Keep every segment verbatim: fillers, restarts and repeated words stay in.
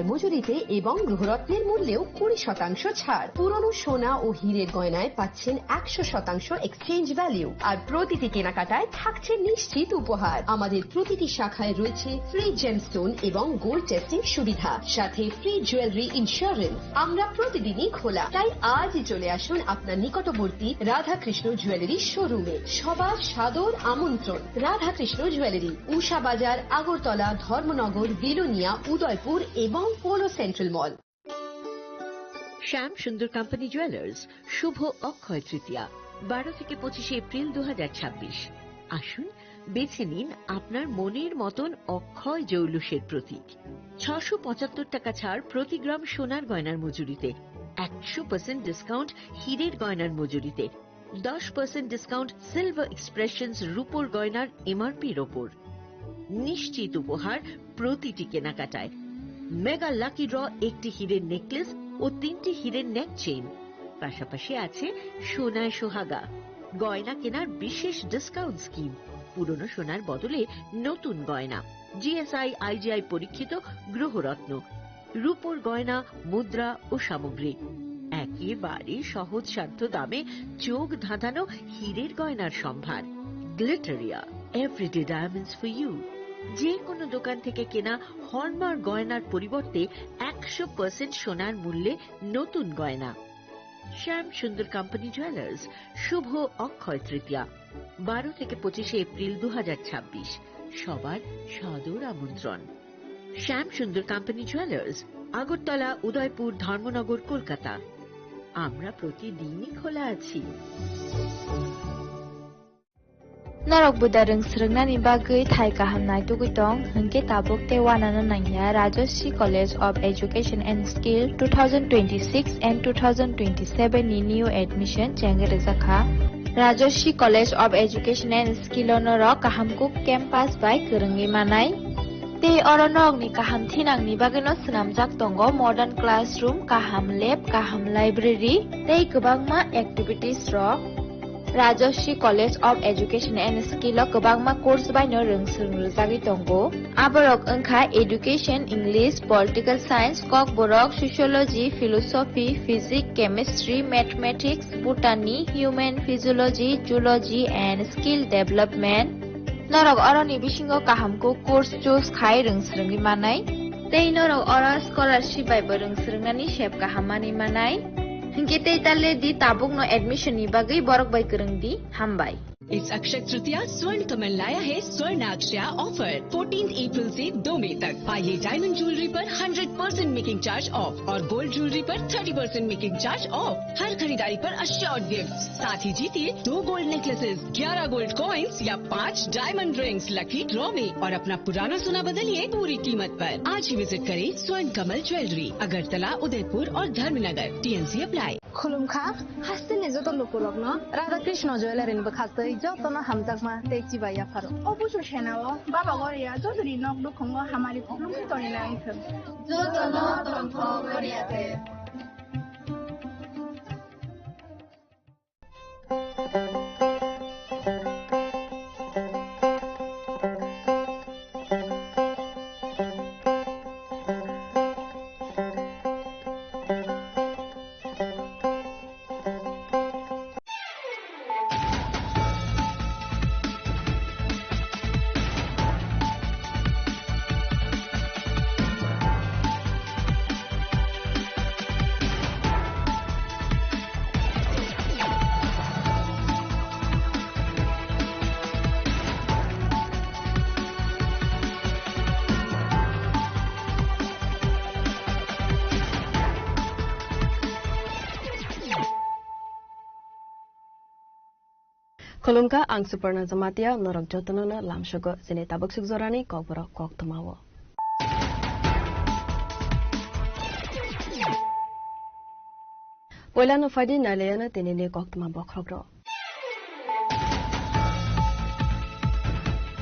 মজুরিতে এবং গৃহরত্নের মূল্যেও কুড়ি শতাংশ ছাড়। পুরনো সোনা ও হীরের গয়নায় পাচ্ছেন একশো শতাংশ এক্সচেঞ্জ ভ্যালু, আর প্রতিটি কেনাকাটায় থাকছে নিশ্চিত উপহার। আমাদের প্রতিটি শাখায় রয়েছে ফ্রি জেমস্টোন এবং গোল্ড টেস্টিং সুবিধা, সাথে ফ্রি জুয়েলারি ইন্স্যুরেন্স। আমরা প্রতিদিনই খোলা, তাই আজই চলে আসুন আপনার নিকটবর্তী রাধাকৃষ্ণ জুয়েলারি শোরুমে। সবার সাদর আমন্ত্রণ। রাধাকৃষ্ণ জুয়েলারি, উষা বাজার, আগরতলা, ধর্মনগর, বিলোনিয়া, উদয়পুর এবং পোলো সেন্ট্রাল মল। শ্যাম সুন্দর কোম্পানি জুয়েলার্স, শুভ অক্ষয় তৃতীয়া, বারো থেকে পঁচিশে এপ্রিল দু হাজার ছাব্বিশ। আসুন, বেছে নিন আপনার মনের মতন অক্ষয় জৌলুসের প্রতীক। ছশো পঁচাত্তর টাকা ছাড় প্রতি গ্রাম সোনার গয়নার মজুরিতে, একশো পার্সেন্ট ডিসকাউন্ট হীরের গয়নার মজুরিতে, দশ পার্সেন্ট ডিসকাউন্ট সিলভার এক্সপ্রেশনস রূপোর গয়নার এমআরপির ওপর। নিশ্চিত উপহার প্রতিটি কেনাকাটায়। মেগা লাকি ড্র, একটি হীরের নেকলেস ও তিনটি হীরের নেক চেইন। পাশাপাশি আছে সোনায় সোহাগা, গয়না কেনার বিশেষ ডিসকাউন্ট স্কিম। পুরনো সোনার বদলে নতুন গয়না। জিএসআই, আইজিআই পরীক্ষিত গ্রহরত্ন, রূপোর গয়না, মুদ্রা ও সামগ্রী। একেবারে সহজসাধ্য দামে চোখ ধাঁধানো হীরের গয়নার সম্ভার। Glitteria, everyday diamonds for you. যে কোনো দোকান থেকে কেনা হলমার্ক গয়নার পরিবর্তে একশো পার্সেন্ট সোনার মূল্যে নতুন গয়না। শ্যাম সুন্দর কোম্পানি জুয়েলার্স, শুভ অক্ষয় তৃতীয়া, বারো থেকে পঁচিশে এপ্রিল দু হাজার ছাব্বিশ। সবার সাদর আমন্ত্রণ। শ্যাম সুন্দর কোম্পানি জুয়েলার্স, আগরতলা, উদয়পুর, ধর্মনগর, কলকাতা। আমরা প্রতিদিনই খোলা আছি। Norok buda rwng swrwngnani bagwi thai kaham naitugwi tong, hwnkhe tabuk tei uanano nangya Rajashree College of Education and Skill two thousand twenty-six and two thousand twenty-seven ni new admission chengwi rwjakha. Rajashree College of Education and Skill o norok kaham kuk campus bai kwrwngwi manai. Tei oro norokni kaham thinangni bagwino swnamjak tongo modern classroom, kaham lab, kaham library tei kwbangma activities rok. Rajashree College of Education and Skill o kwbangma course baino rwng swrwng rwjagwi tongo. Aborok wngkha Education, English, Political Science, Kokborok, Sociology, Philosophy, Physics, Chemistry, Mathematics, Botany, Human Physiology, Zoology and Skill Development. Norok oroni bisingo kaham kuk course choose khai rwng swrwngwi manai. Tei norok oro scholarship bai bo rwng swrwngnani sep kaham manwi manai. Hinkhe tei ta le di tabukno admission ni bagwi borok bai kwrwng di. Hambai. इस अक्षय तृतीया स्वर्ण कमल लाया है स्वर्ण अक्षया offer, fourteen April से दो मई तक। पाइए डायमंड ज्वेलरी पर hundred percent making charge off और गोल्ड ज्वेलरी पर thirty percent making charge off. हर खरीदारी पर अश्योर्ड गिफ्ट, साथ ही जीतिए दो गोल्ड नेकलेसेस, ग्यारह गोल्ड कॉइन्स या पाँच डायमंड रिंग्स लकी ड्रॉ में और अपना पुराना सोना बदलिए पूरी कीमत पर। आज ही विजिट करें स्वर्ण कमल ज्वेलरी, अगरतला, उदयपुर और Dharmanagar. TMC apply. Khulumkha, hasteni joto lukurokno Radha Krishna Jewellery ni bwkhaktwi jotono hamjakma tei chibai yapharo. O busu senao Baba Goria jotoni nok nukhungo hamari khulumkha tongina wngthwng. Jotono tongthok Goria de. Khulumkha, ang Suparna Jamatia, norok jotono no lamsogo chini tabuk suk jorani kokborok koktwmao. Poilano phaidi nailayano tinini koktwma bokhorokro.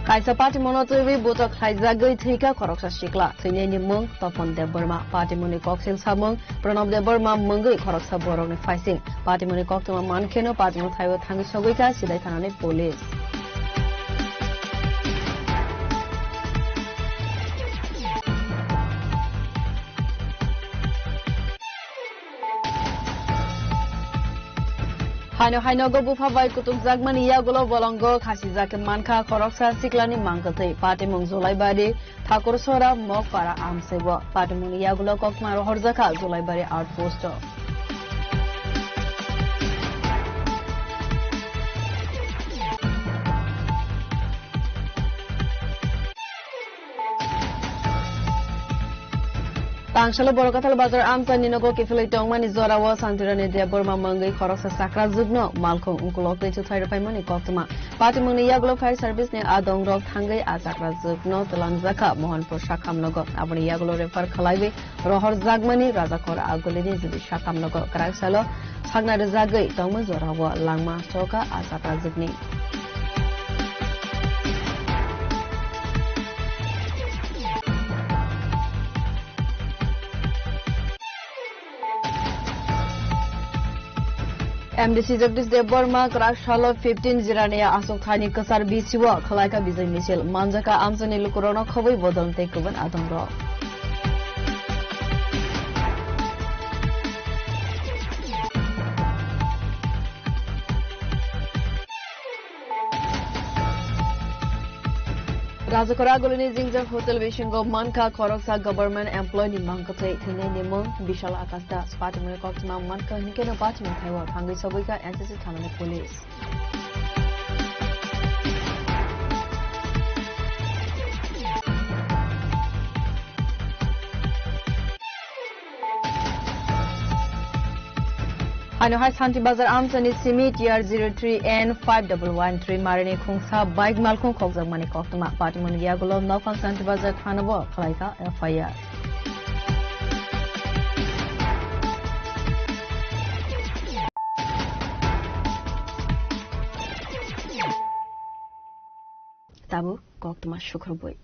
Kaisa patimungno twiwi buchok khlaijagwi thwikha khoroksa sikla. Thwinaini mung Topon Debbarma. Patimungni koksil samung Pranab Debbarma mungwi khoroksa borokni phaising. Patimungni koktwma mankheno patimung thaio thangwi sogwikha Silai thanani police. Haino hainogo bupha bai kutukjakmani yagulo bolongo khasijak mankha khoroksa siklani mangkwthwi. Patimung Julaibari Thakursora Mokpara amsaibo. Patimungni yagulo koktwma rohorjakha Julaibari outpost-o. Tangsalo Borok Kathal Bazar amchaini nogo kiphilwi tongmani jorao Santirani Debbarma mungwi khoroksa chakrajwkno malkhung ukulok tei chuthai rwphaimani koktwma. Patimungni yagulo fire service ni adongrok thangwi a chakrajwkno twlangjakha Mohanpur sakham nogo. Aboni yagulo refer khlaiwi rohorjakmani Rajakhor Agulini jodi sakham nogo. Kwrak salo sakna rwjagwi tongma jorao langma choka a chakrajwkni. M D C Jagdish Debbarma kwrak salo fifteen Jirania aswk thaini kwchar bisio khwlaikha bijai misil. Manjakha amchaini lukurokno khobwi bodol tei kwbwn adongrok. Rajakora Agulini jingjak hotel bisingo mankha khoroksa government employee ni mangkwthwi thwinaini mung Bishal Akash Das. Patimungni koktwma mankha hinkhe no patimung thaio thangwi sogwikha N C C thanani police. Haino hai Santi Bazar amchani simi T R zero three N five double one three marini khungsa bike malkhung khokjakmani koktwma. Patimungni yagulo nokphang Santi Bazar thanao khlaikha F I R. Tabuk koktwma sukrubwi.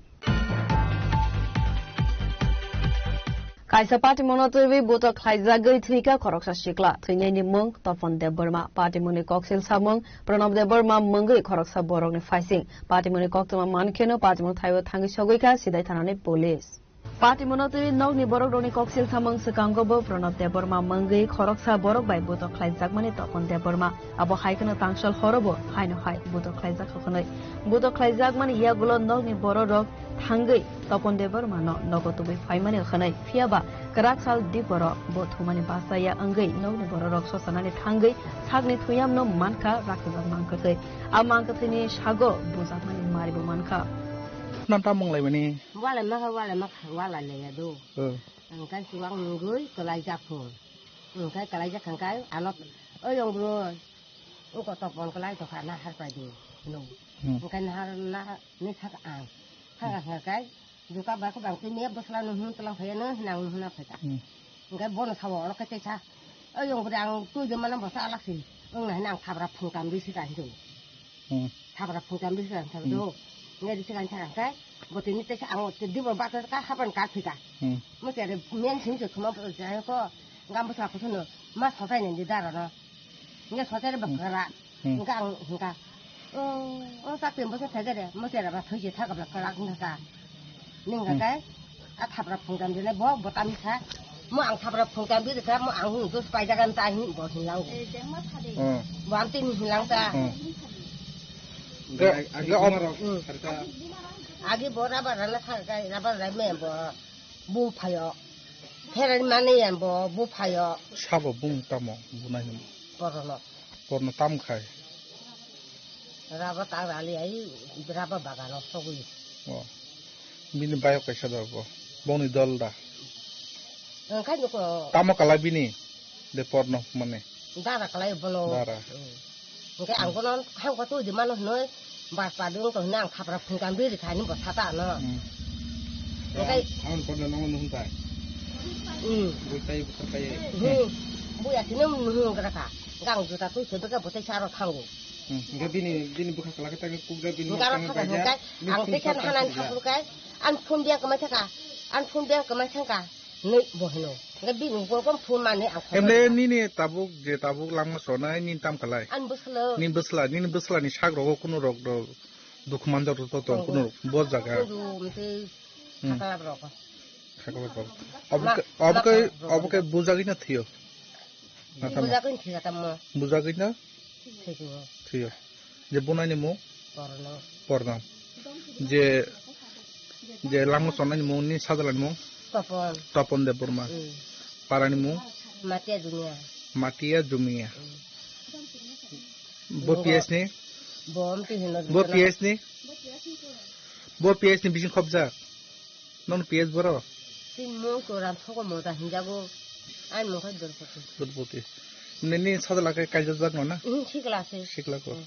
Kaisa patimungno twiwi buto khlaijagwi thwikha khoroksa sikla. Thwinaini mung Topon Debbarma. Patimungni koksil samung Pranab Debbarma mungwi khoroksa borokni phaising. Patimungni koktwma mankheno patimung thaio thangwi sogwikha Sidai thanani police. Patimungno twiwi nokni borokrokni koksil samung swkango bo Pranab Debbarma mungwi khoroksa borok bai buto khlaijakmani Topon Debbarma. Abo hai kheno tangsal horo bo haino hai buto khlaijakha hwnwi. Buto khlaijakmani yagulo nokni bororok thangwi Topon Debbarmano nogo tubui phaimani hwnwi, phiyaba kwrak sal diporo bo thumani bachaya wngwi nokni bororok sosanani thangwi sakni thuyamno mankha rakhajak mangkwthwi. A mangkwthwini sago bujakmani maribo mankha. Nang tamo wnglaimani? Walai makha, walai makha, walai laiya do. Hmm. Ang kai chuwak nungwi kwlaijak phung. Ang kai kwlaijak khang kai ano, "Oi, yong bro, oko Topon kwlai tokha, nahar pai di," hino. Hmm. Ang kai nahar, nahar ni thak ang. Thak ang kai, juka ba ko bang twi me bwsla no hun tlang phai no, hinang no huna phai ta. Hmm. Ang kai bono sawo, oro kai tesa, "Oi, yong bro, ang twi de mana bwsa alak si." Ang na hinang thabra phung tam di si ka hindu. Hmm. Thabra phung tam di si ka hindu. Hmm. Nge di si ka hindu kai, bo tini tesa ang te di bo ba ka hapan ka phika. Hmm. Mo tere men sim se khuma bo jai ko, gam bwsla ko no, ma sotai ne di dara no. Nge sotai re ba kara. Hmm. Nge ang hingka. Oh, oh, tak tem bo se thai de, mo tere ba thoi je thak ba kara nge ka. Ning ka kai, a thabra phung tam de ne bo, bo tam sa. Mo ang thabra phung tam de ka, mo ang hung dos pai jagan ta hin bo hin lang. Hmm. Bo am tin hin lang ta. Hmm. Ga, ga, hmm. Agi bo raba rana thak kai, raba rai me bo. Bu phaio. Pherani mani yan bo, bu phaio. Sabo bung tamo, bu nai nang. Porno. Porno tam khai. Raba ta rali ai, raba bagano sogwi. Oh. Bini bayok kaisa da bo. Bongni dol da. Ang khai nuko. Tamo kala bini. De porno mane. Dara kalai bono. Dara. Hmm. Hingke ang bono hangko tu di mano hinoi, bar pa dong to hinang khapra phungkam biri khani bo sata no. Hmm. Hingke ang porno nongo nuhung ta. Hmm. Bui tai bukar kai. Hmm. Bui ati no nuhung kara ka. Gang juta tu sebe ka botai saro thango. Hmm. Hingke bini, bini bukha kala kita kukja bini. Hingke aro khapra hingke ang tekan hanan khapur kai. An phun biang kemai thaka. An phun biang kemai thangka. Ni bo hino. Hingke bini bo kom phun mani ang khobor. Emle nini tabuk je tabuk langma sonai nini tam kalai. An bwslo. Nini bwsla, nini bwsla ni sak rogo kunu rok do dukhu manjak rok to tong kunu rok bo jaga. Kunu mte Hmm. Khakla rok. Khakla rok. Obo ke, obo ke, obo ke bujagwi na thiyo. Na tamo. Bujagwi thiyo tamo. Bujagwi na? Thwio. Thwio. Je bunani mung? Porno. Porno. Je, je langma chonani mung ni sajwlani mung? Topon. Topon Debbarma. Hmm. Parani mung? Matia Jumia. Matia Jumia. Hmm. Bo P S ni? Bo amtwi hino Bo P S ni? Bo P S ni bising khobjak? Nono P S borok? Tini mung to ran thoko mota hinjago. Ani mung khai Dorpoti. Dorpoti. Nini sajwla khe kaijak jak no na? Hmm, sikla se. Sikla ko. Hmm.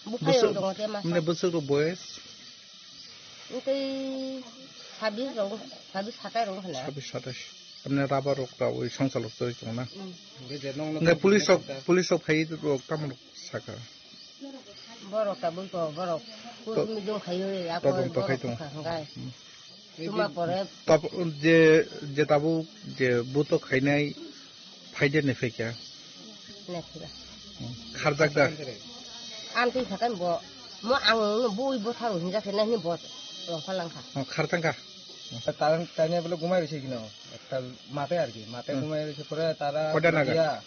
Buphai Bwswk, tongo te masa. Mne bwswk rok boyes? Tei sabis rok, sabis satai rok hana. Sabis satais. Mne rubber rok ta oi songsa lok choi tong na. Hmm. Mne police rok, police rok phai rok tamo rok saka. Borok tabuk to, borok. To- Kusmi dong khayo, ako Todong to borok khai tong. Kha hwngai. Hmm. Tuma pore. Tap-, je, je tabuk je buto khainai phaide ne phekya. Ne phekya. Hmm. Kharjak da. Amtwi sakan bo, mo ang bui bo tharo hinja khe nai ni bo rong phalangkha. Oh, khartangkha. তার তাইনে বলে ঘুমাই রয়েছে কিনা একটা মাঠে আর কি, মাঠে হুম। ঘুমাই রয়েছে পরে তারা কটা নাগাদ? ইয়া,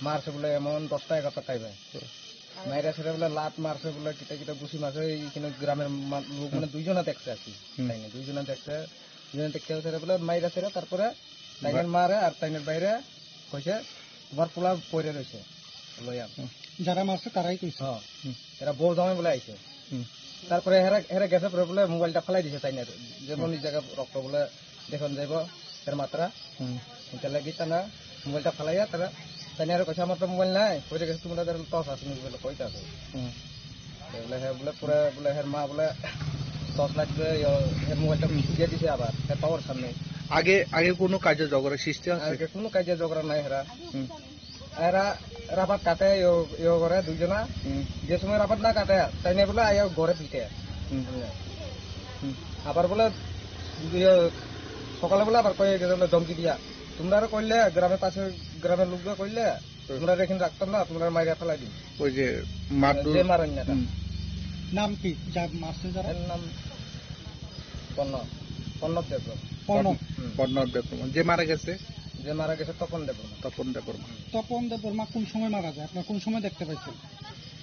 মারছে বলে এমন দশটা এগারোটা টাইমে। হুম। মাইরা সেটা বলে লাত মারছে বলে কিতা কিতা ঘুষি মারছে, এইখানে গ্রামের মা-, লোক মানে হুম। দুইজনা দেখছে আর কি। হুম। তাইনে দুইজনা দেখছে, দুইজনা দেখছে সেটা বলে মাইরা সেটা তারপরে তাইনের বা- মারে আর তাইনের বাইরে কইছে, "তোমার পোলা পড়ে রয়েছে, লইয়া।" হুম। যারা মারছে তারাই কইছে। হ্যাঁ। হুম। এরা বউ জামাই বলে আইছে। হুম। তারপরে হেরা, হেরা গেছে পরে বলে মোবাইলটা ফালাই দিছে তাইনের। যেমন হুম। এই জায়গা রক্ত বলে দেখুন যাইব, এর মাত্রা। হুম। তাহলে কি তা না, মোবাইলটা ফালাইয়া তারা, তাইনের কইছে, "আমার তো মোবাইল নাই, কইতে গেছে তোমরা তাহলে টস আছে নি?" বলে, "কইতে আছে।" হুম। তো বলে, হ্যাঁ, বলে পুরা, বলে হের মা বলে টর্চ লাইট দিয়ে, ইয়ো, হের মোবাইলটা হুম। দিয়ে দিছে আবার, হের পাওয়ার সামনে। আগে, আগে কোনো কাজে ঝগড়া সৃষ্টি আছে? আগে কোনো কাজে ঝগড়া নাই হেরা। হুম। এরা রাবার কাটে, ইয়ো, ইয়ো করে দুইজনা। হুম। যে সময় রাবার না কাটে, তাই নিয়ে বলে আইয়া ঘরে পিটে। হুম। হুম। আবার বলে, ইয়ো, সকালে বলে আবার কয়ে গেছে বলে ধমকি দিয়া, "তোমরা আরো করলে, গ্রামের পাশে, গ্রামের লোকজন করলে, হুম। তোমরা এখানে রাখতাম না, তোমরা মাইরা ফেলাই দিন।" ওই যে মারধর। যে মারেন না। হুম। নাম কি? যার মারছে যারা? এর নাম কর্ণ, কর্ণ দেববর্মা। কর্ণ। হুম। কর্ণ দেববর্মা। যে মারা গেছে? যে মারা গেছে তপন দেববর্মা। তপন দেববর্মা। তপন দেববর্মা কোন সময় মারা যায়? আপনারা কোন সময় দেখতে পাইছেন?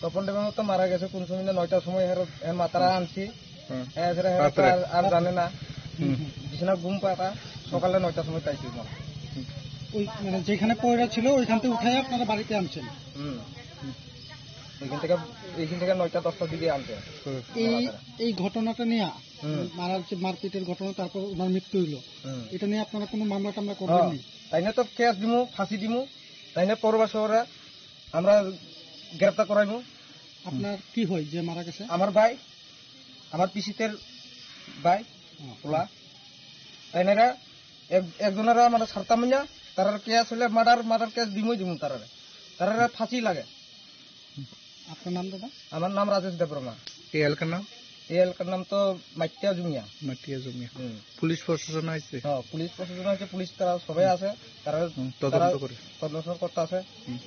তপন দেববর্মা তো মারা গেছে কোন সময়? নয়টার সময় এর, এর মাথারা হুম। আনছি। হুম। এ, এছাড়া এরা তো রাত্রে? আর, আর জানে না। হুম। বিছানা ঘুম পাতা, সকালে নয়টার সময় পাইছি মা। হুম। ওই, মানে, যেখানে পড়ে ছিল, ওইখান থেকে উঠাই আপনারা বাড়িতে আনছেন? হুম। হুম। ওইখান থেকে, এইখান থেকে নয়টা দশটার দিকে আনছে। হুম। এই, মাথারা। এই ঘটনাটা নিয়ে, হুম। মারার যে মারপিটের ঘটনা, তারপর ওনার মৃত্যু হইলো, হুম। এটা নিয়ে আপনারা কোনো মামলা টামলা করবেন হ্যাঁ। নি? তাই না তো কেস দিমু, ফাঁসি দিমু, তাই না পরবাসী ওরা, আমরা গ্রেফতার করাইমু। আপনার কি হয় যে মারা গেছে? আমার ভাই, আমার পিসিতের ভাই, হুম। পোলা। তাইনারা এক-, একজনেরা মানে ছাড়তাম না, তারার কেস হইলে মার্ডার, মার্ডার কেস দিমই দিমু তারারে। তারারে ফাঁসি লাগে। আপনার নাম দাদা? আমার নাম রাজেশ দেববর্মা। এই এলাকার নাম? এই এলাকার নাম তো মাটিয়া জুমিয়া। মাটিয়া জুমিয়া। হুম। পুলিশ প্রশাসন আইছে? হ্যাঁ, পুলিশ প্রশাসন আছে, পুলিশ তারা সবাই আছে, তারা, হুম, তদন্ত তারা করে। তদন্ত করতে আছে। হুম।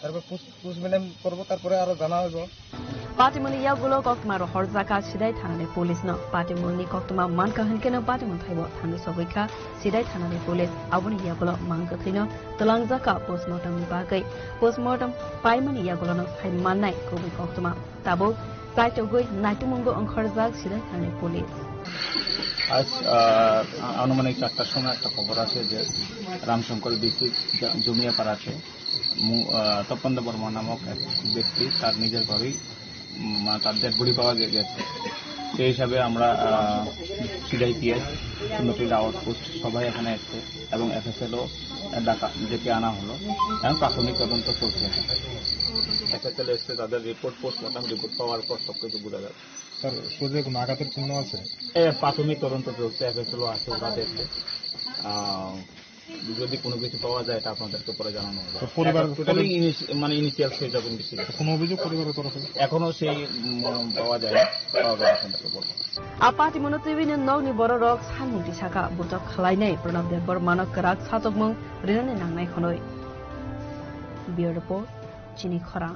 তারপর পুস-, পুসমেন্টাম করবো, তারপরে আরো জানা হইব। Patimoni yagulo koktma rohorjak kha Sidai thanani police no. Patimoni koktma mankha hinkhe no patimon thaibo thangwi sogwi kha Sidai thanani police. Aboni yagulo mang kwthwino twlangjak kha postmortem ni bagwi. Postmortem paimani yagulo no sai mannai kubui koktma. Tabuk chaitogwi naitumungo wngkhorjak Sidai thanani police. আজ, আহ, আনুমানিক চারটার সময় একটা খবর আছে যে রামশঙ্কর ডিস্ট্রিক্ট জা-, জমিয়াপাড়াতে মু-, আহ, তপন দেববর্মা নামক এক ব্যক্তি তার নিজের ঘরেই, উম, তার ডেড বডি পাওয়া গে-, গেছে। সেই হিসাবে আমরা, আহ, সিআইপিএস, উন্নতির আউটপোস্ট সবাই এখানে এসছে এবং এফএসএলও ডাকা, ডেকে আনা হলো এবং প্রাথমিক তদন্ত চলছে। এফএসএল এসছে, তাদের রিপোর্ট, পোস্টমর্টম রিপোর্ট পাওয়ার পর সব কিছু বোঝা যাবে। স্যার, শরীরে কোনো আঘাতের চিহ্ন আছে? এ, প্রাথমিক তদন্ত চলছে, এফএসএলও আছে, ওরা দেখবে। আহ, যদি কোনো কিছু পাওয়া যায়, এটা আপনাদেরকে পরে জানানো হবে। তো পরিবার, এখন টোটালি পরি- ইনিশি-, মানে, ইনিশিয়াল স্টেজ অফ ইনভেস্টিগেশন। তো কোনো অভিযোগ পরিবারের তরফে? এখনো সেই, উম, পাওয়া যায়নি, পাওয়া গেলে আপনাদেরকে বলবো। Apatimono twiwi ni nokni bororok salmung tisaka butok khwlainai Pranab Debbarmano kwrak satokmung rinani nangnai hwnwi. Bureau Report, Chini Khorang.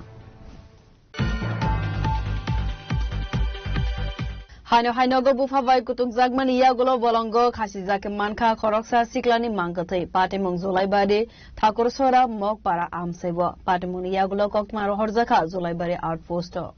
Haino hainogo bupha bai kutukjakmani yagulo bolongo khasijak mankha khoroksa siklani mangkwthwi. Patimung Julaibari Thakursora Mokpara amsaibo. Patimungni yagulo koktwma rohorjakha Julaibari outpost-o.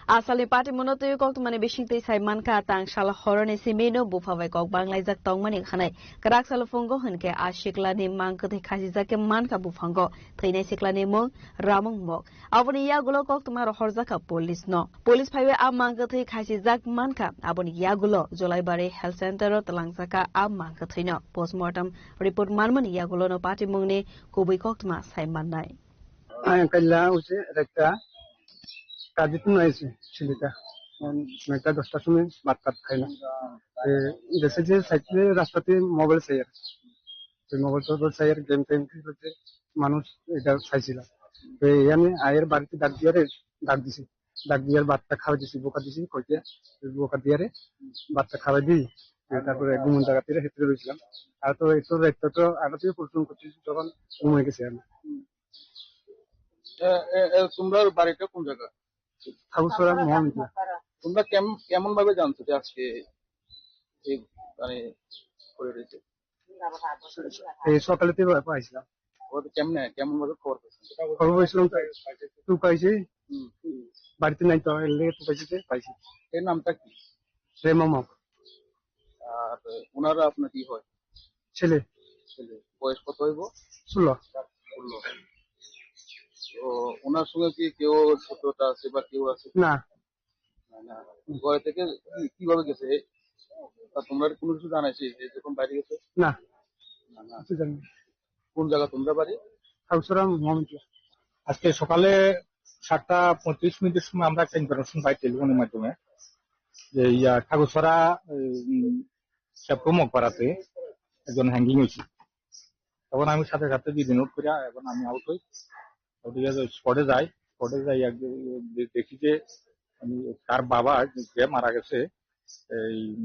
Asalni patimungno twiwi koktwmani bisingtwi sai mankha, tang sal horoni simino bupha bai kok banglaijak tongmani khanai. Kwrak salo phungo hinkhe a siklani mangkwthwi khasijak mankha buphango. Thwinai siklani mung Ramung Mok. Aboni yagulo koktwma rohorjakha police no. Police phaiwi a mangkwthwi khasijak mankha. Aboni yagulo Jolaibari Health Center o twlangjakha a mangkwthwino. Postmortem report manmani yagulono patimungni kubui koktwma sai mannai. Ang kaila uche rekta kaji tun aise chilita. Nokta dosta sumoi bhat khat khaina. E, jese je cycle rasta te mobile sayer. Te mobile tobile sayer game time khe je manush eta saisila. Te yani ayer barite dak diyare dak disi. Dak diyar bhatta khabai disi, boka disi, koite, boka diyare bhatta khabai di. Tarpore gumun jaga tire hetire roichilam. Ar to eto rekta to ago tire porichom korchi jokhon gumui gesi ami. এ, এ, এ, তোমরা বাড়িটা কোন জায়গা? Thakursora Mohamedya. তোমরা কেম-, কেমন ভাবে জানছো যে আজকে এই, মানে, করে রয়েছে? এই সকালে তো পাইছিলাম। ও তো কেমনে, কেমন ভাবে খবর পেয়েছেন? খবর পেয়েছিলাম তো, তুকাইছে। হুম। বাড়িতে নাই তো, এর লেগে তুকাইছে যে পাইছি। এর নামটা কি? রেমা মগ। আর ওনারা আপনার কি হয়? ছেলে। ছেলে। বয়স কত হইব? ষোলো। ষোলো। তো ওনার সঙ্গে কি কেউ ছোটটা আছে বা কেউ আছে? না। না, না। ঘরে থেকে কি-, কিভাবে গেছে? তা তোমরা কোনো কিছু জানাইছে যে যখন বাইরে গেছে? না। না, না। কিছু জানি না। কোন জায়গা তোমরা বাড়ি? খাগড়াছড়া মোহাম্মদপুর। আজকে সকালে সাতটা পঁয়ত্রিশ মিনিটের সময় আমরা একটা ইনফরমেশন পাই টেলিফোনের মাধ্যমে যে ইয়া খাগড়াছড়া, উম, শেবপুর মগপাড়াতে একজন হ্যাঙ্গিং হয়েছে। তখন আমি সাথে সাথে যদি নোট করি, এখন আমি আউট হই। ওদিকে স্পটে যাই, স্পটে যাই এক-, দে-, দেখি যে, মানে, তার বাবা যে মারা গেছে, এই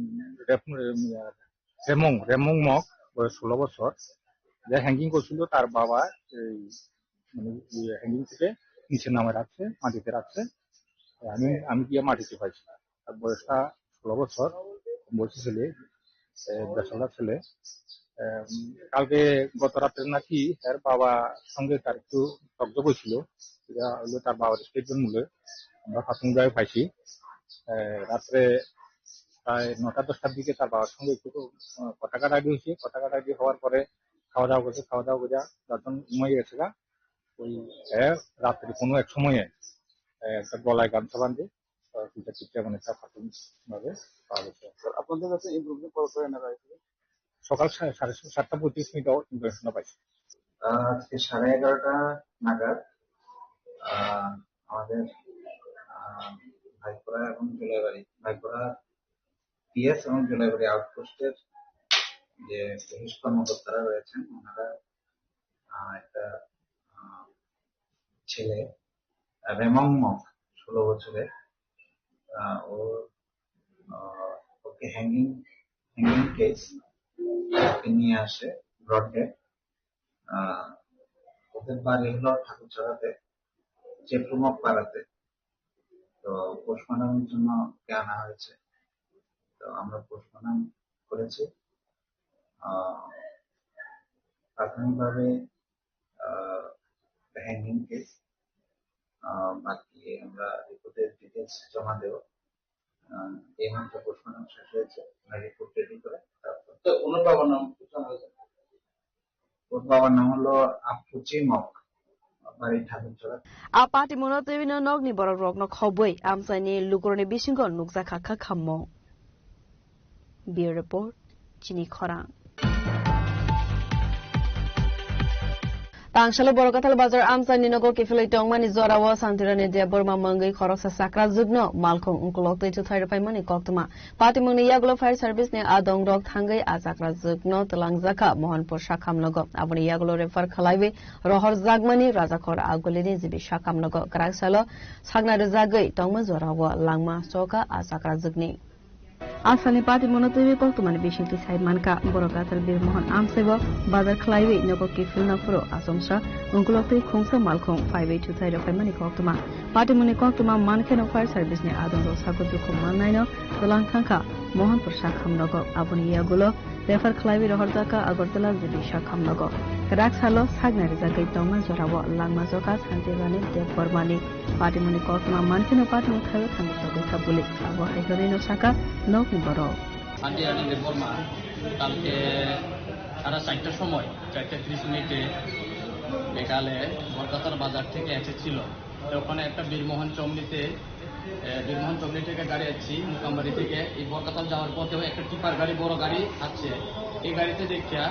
রেপ-, রেমং, রেমং মগ, বয়স ষোলো বছর, যে হ্যাঙ্গিং করছিল, তার বাবা এই, মানে, ইয়ে, হ্যাঙ্গিং থেকে নিচে নামে রাখছে, মাটিতে রাখছে। আমি, আমি গিয়ে মাটিতে পাইছি। তার বয়সটা ষোলো বছর, বলছি ছেলে, এ, বেসলা ছেলে। এম, কালকে গত রাত্রে নাকি এর বাবা সঙ্গে তার একটু তকজক হয়েছিল, এটা হলো তার বাবার স্টেটমেন্ট মূলে আমরা প্রাথমিকভাবে পাইছি। এ, রাত্রে প্রায় নটা দশটার দিকে তার বাবার সঙ্গে একটু, আহ, কথা কাটাকাটি হয়েছে। কথা কাটাকাটি হওয়ার পরে খাওয়া দাওয়া করছে, খাওয়া দাওয়া করে দশজন ঘুমাই গেছে গা। ওই, এ, রাত্রে কোনো এক সময়ে, এ, একটা গলায় গামছা বাঁধে, আহ, দুইটা টিপটা মানে একটা ফাটুন ভাবে পাওয়া গেছে। স্যার, আপনাদের কাছে ইনফরমেশন কল করে নেওয়া হয়েছিল? সকাল সা-, সাড়ে সা-, সাতটা পঁয়ত্রিশ মিনিট ইনফরমেশনটা পাইছি। আহ, আজকে সাড়ে এগারোটা নাগাদ, আহ, আমাদের, আহ, ভাইপুরা এবং জুলাইবাড়ি, ভাইপুরা পিএস এবং জুলাইবাড়ি আউটপোস্টের যে পুলিশ কর্মকর্তারা রয়েছেন, ওনারা, আহ, একটা, আহ, ছেলে, আহ, রেমং মগ, ষোলো বছরের, আহ, ওর, আহ, ওকে হ্যাঙ্গিং, হ্যাঙ্গিং কেস, ওকে নিয়ে আসে ব্রড ডেড। আহ, ওদের বাড়ি হলো ঠাকুরছড়াতে, চেপুমক পাড়াতে। তো পোস্টমর্টমের জন্য ওকে আনা হয়েছে। তো আমরা পোস্টমর্টম করেছি। আহ, প্রাথমিকভাবে, আহ, হ্যাঙ্গিং কেস। আহ, বাকি আমরা রিপোর্টের ডিটেলস জমা দেব। আহ, এই মাত্র পোস্টমর্টম শেষ হয়েছে, আমরা রিপোর্ট রেডি করে তারপর তো ওনার বাবার নাম কি জানা গেছে? ওর বাবার নাম হলো আফুচি মক, বাড়ি Thakurchhara. A patimungno twiwino nokni borok rokno khobwi amchaini lukurokni bisingo nukjakha kha khammung. Bureau Report, Chini Khorang. Tangsalo Borokathal Bazar amchaini nogo kiphilwi tongmani jorao Santirani Debbarma mungwi khoroksa chakrajwkno malkhung ukulok twi twthai rwphaimani koktwma. Patimungni yagulo fire service ni adongrok thangwi a chakrajwkno twlangjakha Mohanpur sakhamnogo. Aboni yagulo refer khlaiwi rohorjakmani Rajakhor Agulini G B sakhamnogo. Kwraksalo sakna rwjagwi tongma jorao langma chokha a chakrajwkni. Asalni party mano twiwi koktwmani bisingtwi sai mankha, borok gathar Bir Mohan amsaibo bazar khlaiwi nogo kiphilna phuru achomsa, ungkulok twi khungsa malkhung phaiwi thuthai rwkhaimani koktwma. Party mani koktwma mankheno fire service ni adongrok sago dukhu mannaino twlang thangkha Mohanpur sakham nogo. Aboni yagulo refer khlaiwi rohorjakha Agartala G B sakham nogo. Kwrak salo saknai rwjagwi tongma jorao langma jokha Santi Rani Debbarmani. Patimoni koktwma mankheno patimoni thaio thangwi chogwi kha buli. Abo hai hwnwi no sakha nokni borok. শান্তি রানী দেববর্মা কালকে সাড়ে চারটার সময়, চারটা ত্রিশ মিনিটে বিকালে বরকাতার বাজার থেকে এসেছিল। তো ওখানে একটা বীরমোহন চমনিতে, এ, বীরমোহন চমনি থেকে গাড়ি আসছি, মুকামবাড়ি থেকে। এই বরকাতাল যাওয়ার পথেও একটা টিপার গাড়ি, বড় গাড়ি আসছে। এই গাড়িতে দেখিয়া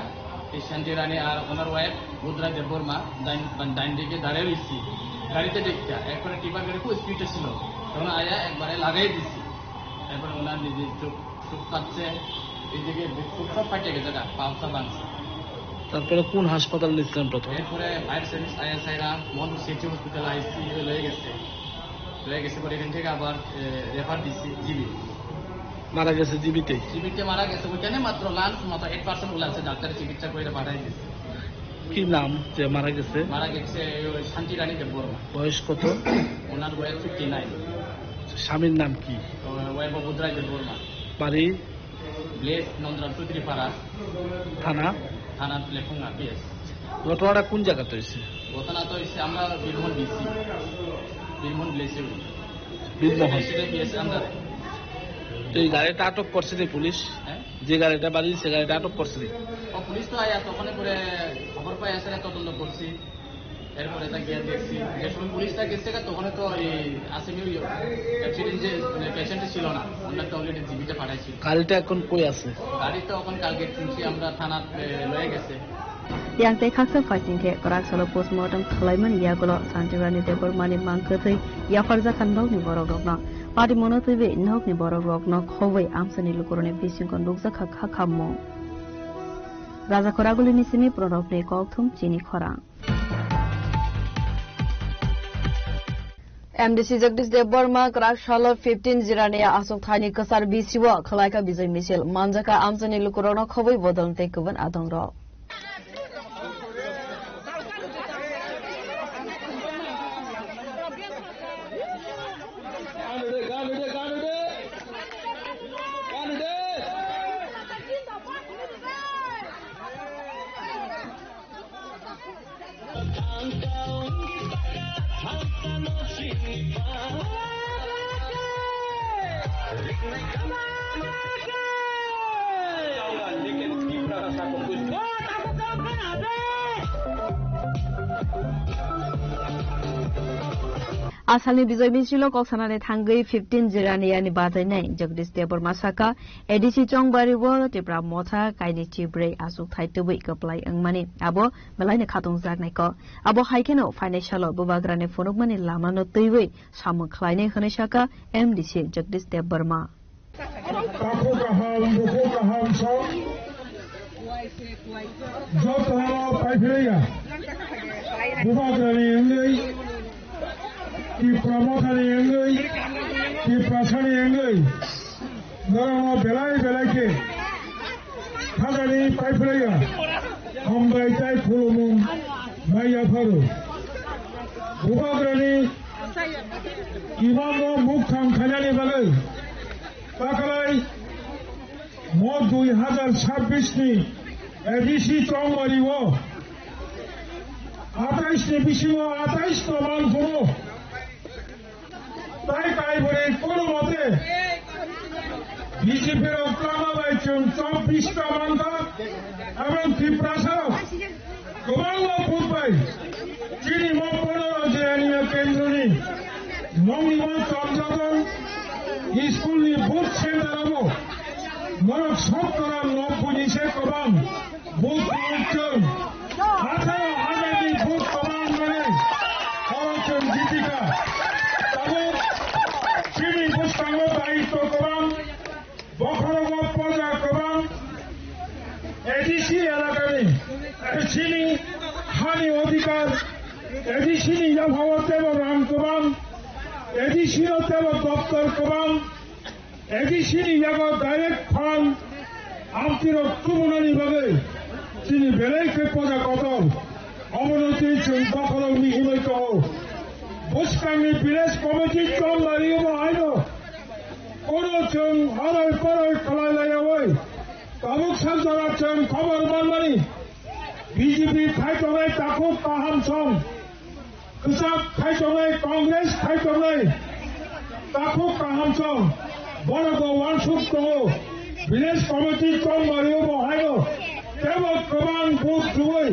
এই শান্তি রানী আর ওনার ওয়াইফ বুধরায় দেববর্মা ডাইন, মানে ডাইন দিকে দাঁড়িয়ে রয়েছি। গাড়িতে দেখিয়া একবারে টিপার গাড়ি খুব স্পিডে ছিল, তখন আয়া একবারে লাগাই দিছি। এরপরে ওনার নিজে চোখ, চোখ কাঁপছে, এইদিকে বুক টুক সব ফাটে গেছে, গা, পা সব ভাঙছে। তারপরে কোন হাসপাতাল নিচ্ছিলেন প্রথম? এরপরে ফায়ার সার্ভিস আয়া সাইরা মোহনপুর সিটি হসপিটাল আইসি লয়ে গেছে। লয়ে গেছে পরে এখান থেকে আবার, এ, রেফার দিছি জিবি। মারা গেছে জিবিতে? জিবিতে মারা গেছে, ওইখানে মাত্র লাঞ্চ মাত্র এইট পার্সেন্ট বলে আছে, ডাক্তারের চিকিৎসা করে পাঠাই দিছে। কি নাম যে মারা গেছে? মারা গেছে ওই শান্তি রানী দেববর্মা। বয়স কত? ওনার বয়স ফিফটি নাইন। স্বামীর নাম কি? ওই বৈভব রায় দেববর্মা। বাড়ি? ভিলেজ নন্দরাম চৌধুরীপাড়া। থানা? থানা লেফুঙ্গা পিএস। ঘটনাটা কোন জায়গাতে হয়েছে? ঘটনা তো হয়েছে আমরা বীরমোহন ডিসি, বীরমোহন ভিলেজে হয়েছে। বীরমোহন। সেটা পিএস আন্ডারে। তো এই গাড়িটা আটক করছে যে পুলিশ? হ্যাঁ? যে গাড়িটা বাড়ি, সে গাড়িটা আটক করছে যে? ও পুলিশ তো আয়া তখন করে খবর পাই আসলে তদন্ত করছি। এরপরে তা গিয়া দেখছি, যে সময় পুলিশটা গেছে গা, তখন তো এই আসামি ওই অ্যাক্সিডেন্ট যে, মানে, পেশেন্ট ছিল না, আমরা তো অলরেডি জিবিতে পাঠাইছি। গাড়িটা এখন কই আছে? গাড়ি তো এখন কালকে শুনছি আমরা থানাত, এ, লয়ে গেছে। Yang tei khaksa phaising khe kwrak salo postmortem khwlaimani yagulo Santirani Debbarmani mangkwthwi yapharjakha nokni borokrokno. Party mono twiwi nokni borokrokno khobwi amchaini lukurokni bisingo nukjakha kha khammung. Raja Khoragulini simi Pranobni kokthum chini khorang. M D C Jagdish Debbarma kwrak salo fifteen Jirani aswk thaini kwchar bisio khwlaikha Bijoy Misil, manjakha amchaini lukurokno khobwi bodol tei kwbwn adongrok. Asalni Bijoy Misilo kok sanani thangwi fifteen Jirani yani bajainai Jagdish Debbarma saka, A D C Chongbari o Tipra Motha kaini chibrwi aswk thai tubui kwplai wngmani abo belaino khatungjaknai kok. Abo hai kheno phainai salo bubagrani phunukmani lamano twiwi samung khlainai hwnwi saka M D C Jagdish Debbarma. Takhuk kaham, bukhuk kaham song jotono paiphilia. Bubagrani wngwi, Tipra Mothani wngwi, Tiprasani wngwi. Norokno belai belai khe khajani paiphlaiya, hambai tei khulumung maya pharo. Bubagrani imamno mukthang khainani bagwi takalai mo dui hazar chabbish ni A D C Chongbari o atais ni bisingo atais to manphuru. Tai tai bore kono mote B J P rok tama bai chwng chobbish ta mankha, ebong Tiprasa rok kwbangma vote bai chini mo Pondro Jiraniya kendroni nongni mo Chomjadong school ni vote center abo norok sottora nobboi ni se kwbang. Vote kwrwngchwng. Atharo hajar ni vote kwbang mani oro chwng jitikha. Tabuk chini bwskango daitw kwbang, bokhorogo poja kwbang, A D C elakani chini hani odhikar, A D C ni yaphao teibo rang kwbang, A D C no teibo doptor kwbang. A D C ni yago direct fund amtwirok tubunani bagwi chini belai khe poja kotor. Obono twi chwng dopharok mihimwi tongo. Bwskangni village committee chongmari obo haino. Oro chwng harai parai khlai laiyawi tabuk sanjora chwng khobor manmani B J P phai tongnai takhuk kaham song. Kwchak khai tongnai, Congress khai tongnai, takhuk kaham song, bono bo uansuk tongo, village committee tongmani bo haino, tebo kwbang vote rwui,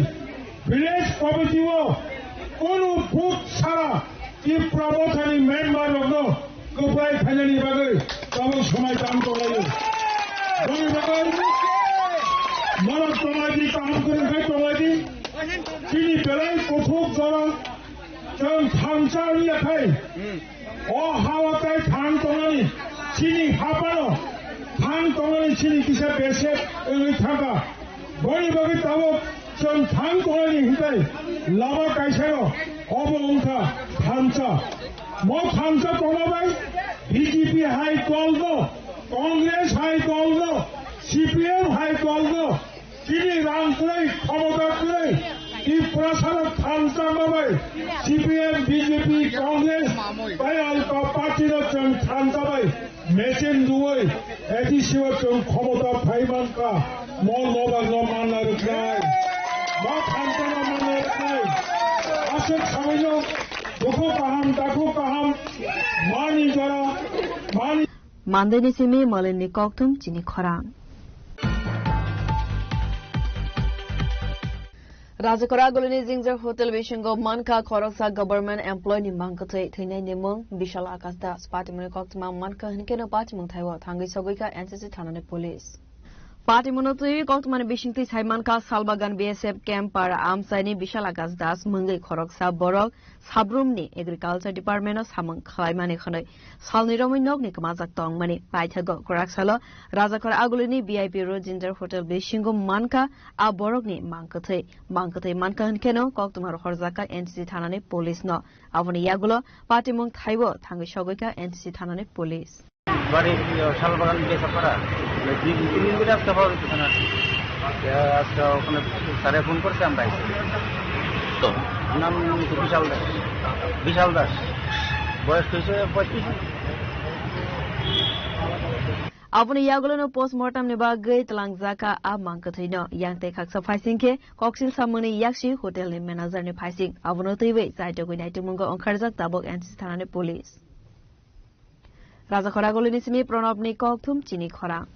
village committee o kunu vote sara Tipra mothani member rokno kwplai khainani bagwi tabuk swmai tang tonglaio. Boni bagwi norok tonglaidi, kaham kwrwng khai tonglaidi. Chini belai kuthuk jora chwng thansa wngya khai. O hao tai thang tongnani, chini hapano thang tongnani chini kisa besek wngwi thangkha. Boni bagwi tabuk chwng thang tongnani hintai lama kaisano obo wngkha thansa. Mo thansa tongma bai B J P hai dol no, Congress hai dol no, C P M hai dol no, chini rang kwrwi, khomota kwrwi, Tiprasano thansa ma bai C P M, B J P, Congress, bai alka party no chwng thansa bai Machine duwi A D C o chwng khomota phai mankha, mo nobag no manna rwknai, mo thansa no manna rwknai. Aswk sabaino dukhu kaham, dakhu kaham, mani jora, mani. Mandaini simi Malinni kokthum chini khorang. Rajakora Agulini Jingjak Hotel bisingo mankha khoroksa government employee ni mangkwthwi thwinai ni mung Bishal Akash Das. Patimungni koktwma mankha hinkhe no patimung thaibo thangwi sogwikha N C C thanani police. Patimungno twiwi koktwmani bisingtwi sai mankha Salbagan B S F camp para amchaini Bishal Akash Das mungwi khoroksa borok Sabrumni Agriculture Department o samung khlaimani hwnwi salni romwi nokni kwmajak tongmani. Paithago kwrak salo Rajakora Agulini V I P Road Jingjak Hotel bisingo mankha a borokni mangkwthwi. Mangkwthwi mankha hinkheno koktwma rohorjakha N C C thanani police no. Aboni yagulo patimung thaibo thangwi sogwikha N C C thanani police. বাড়ি, ইয়ে, শালবাগান বেচাপাড়া। দুই, তিন দিন ধরে আজকে পাওয়া যাচ্ছে না। আজকে ওখানে স্যারে ফোন করছে, আমরা আইছি। তো? নাম বিশাল দাস। বিশাল দাস। বয়স হয়েছে পঁয়ত্রিশ। Aboni yagulono postmortem ni bagwi twlangjak a mangkwthwino. Yang tei khaksa phaising khe koksil samungni yaksi hotel ni manager ni phaising. Abono twiwi chaitugwi naitukmungo wngkharjak tabuk N C C thanani police. Rajakhora Agulini simi Pranabni kokthum chini khorang.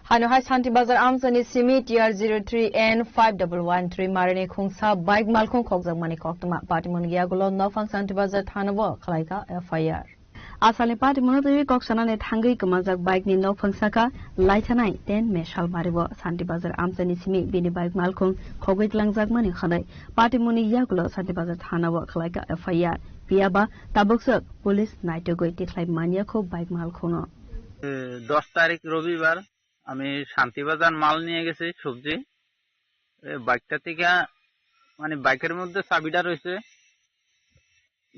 Hano hai Santi Bazar amchani simi T R zero three N five double one three marini khungsa bike malkhung khokjakmani koktwma. Patimungni yagulo nophang Santi Bazar thanao khlaikha F I R. Asalni patimungno twiwi kok sanani thangwi kwmajak bike ni nophang saka laithanai ten May salmario Santi Bazar amchaini simi bini bike malkhung khogwi twlangjakmani hwnwi patimungni yagulo Santi Bazar thanao khlaikha F I R. Phiyaba tabukjwk police naitugwi tikhlai manya kho bike malkhungno. দশ তারিখ রবিবার আমি শান্তিবাজার মাল নিয়ে গেছি, সবজি। এ, বাইকটা থেকে, মানে, বাইকের মধ্যে চাবিটা রয়েছে,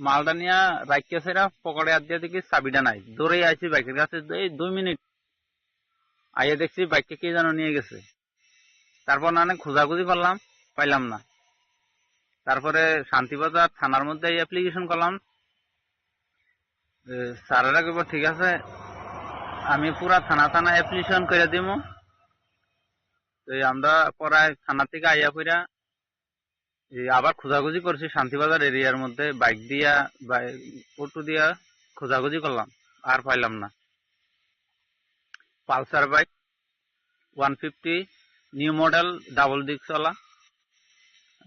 মালটা নিয়ে রাখিয়া সেরা পকেটে হাত দিয়ে দেখি চাবিটা নাই। দৌড়ে আইছি বাইকের কাছে, এই দুই মিনিট আইয়া দেখছি বাইকটা কে যেন নিয়ে গেছে। তারপর অনেক খোঁজাখুঁজি করলাম, পাইলাম না। তারপরে শান্তিবাজার থানার মধ্যে অ্যাপ্লিকেশন করলাম, এ, স্যারেরা কইব, "ঠিক আছে, আমি পুরা থানা থানা অ্যাপ্লিকেশন করে দিব।" তো এই আমরা পরে থানা থেকে আইয়া ফিরা এই আবার খোঁজাখুঁজি করছি শান্তিবাজার এরিয়ার মধ্যে, বাইক দিয়া, বাই-, অটো দিয়া খোঁজাখুঁজি করলাম, আর পাইলাম না। Pulsar bike, one fifty, new model, double ডিস্কওয়ালা।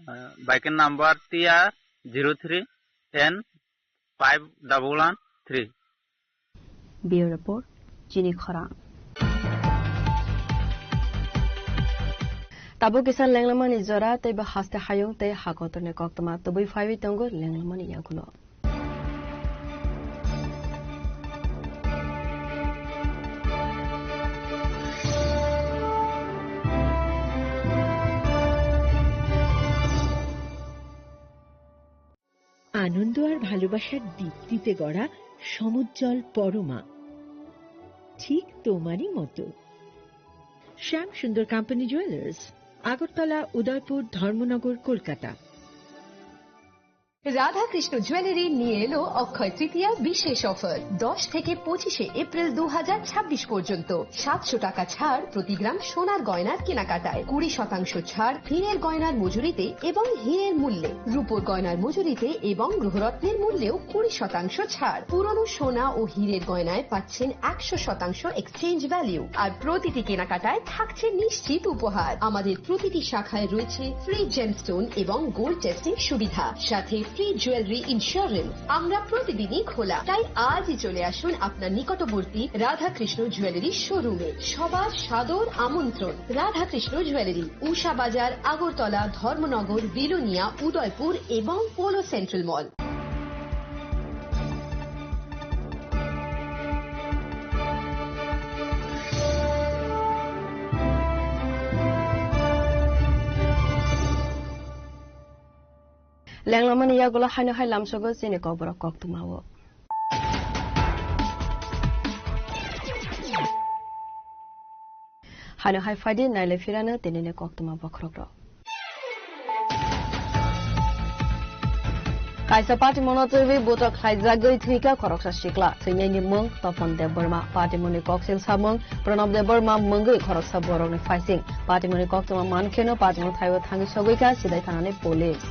আহ, বাইকের number T R zero three N five double one three. Bureau Report, Chini Khorang. Tabuk kisa lenglamani jora tei bo haste hayung tei hakotorni koktwma tubui phaiwi tongo lenglamani yagulo. আনন্দ আর ভালোবাসার দীপ্তিতে গড়া সমুজ্জ্বল পরমা, ঠিক তোমারই মতো। শ্যাম সুন্দর company jewellers, Agartala, উদয়পুর, ধর্মনগর, কলকাতা। রাধাকৃষ্ণ জুয়েলারি নিয়ে এলো অক্ষয় তৃতীয়া বিশেষ অফার। দশ থেকে পঁচিশে এপ্রিল দু হাজার ছাব্বিশ পর্যন্ত সাতশো টাকা ছাড় প্রতি গ্রাম সোনার গয়নার কেনাকাটায়, কুড়ি শতাংশ ছাড় হীরের গয়নার মজুরিতে এবং হীরের মূল্যে, রূপোর গয়নার মজুরিতে এবং গ্রহরত্নের মূল্যেও কুড়ি শতাংশ ছাড়। পুরনো সোনা ও হীরের গয়নায় পাচ্ছেন একশো শতাংশ এক্সচেঞ্জ ভ্যালু, আর প্রতিটি কেনাকাটায় থাকছে নিশ্চিত উপহার। আমাদের প্রতিটি শাখায় রয়েছে ফ্রি জেমস্টোন এবং গোল্ড টেস্টিং সুবিধা, সাথে ফ্রি জুয়েলারি ইন্স্যুরেন্স। আমরা প্রতিদিনই খোলা, তাই আজই চলে আসুন আপনার নিকটবর্তী রাধাকৃষ্ণ জুয়েলারি শোরুমে। সবার সাদর আমন্ত্রণ। রাধাকৃষ্ণ জুয়েলারি, উষা বাজার, আগরতলা, ধর্মনগর, বিলোনিয়া, উদয়পুর এবং polo central mall. Lenglamani yagulo haino hai lamsogo chini kokborok koktwmao. Haino hai phaidi nailai phirano tinini koktwma bokhorokrok. Kaisa patimungno twiwi buthok khlaijagwi thwikha khoroksa sikla. Thwinaini mung Topon Debbarma. Patimungni koksil samung Pranab Debbarma mungwi khoroksa borokni phaising. Patimungni koktwma mankheno patimung thaio thangwi sogwikha sidai thanani police.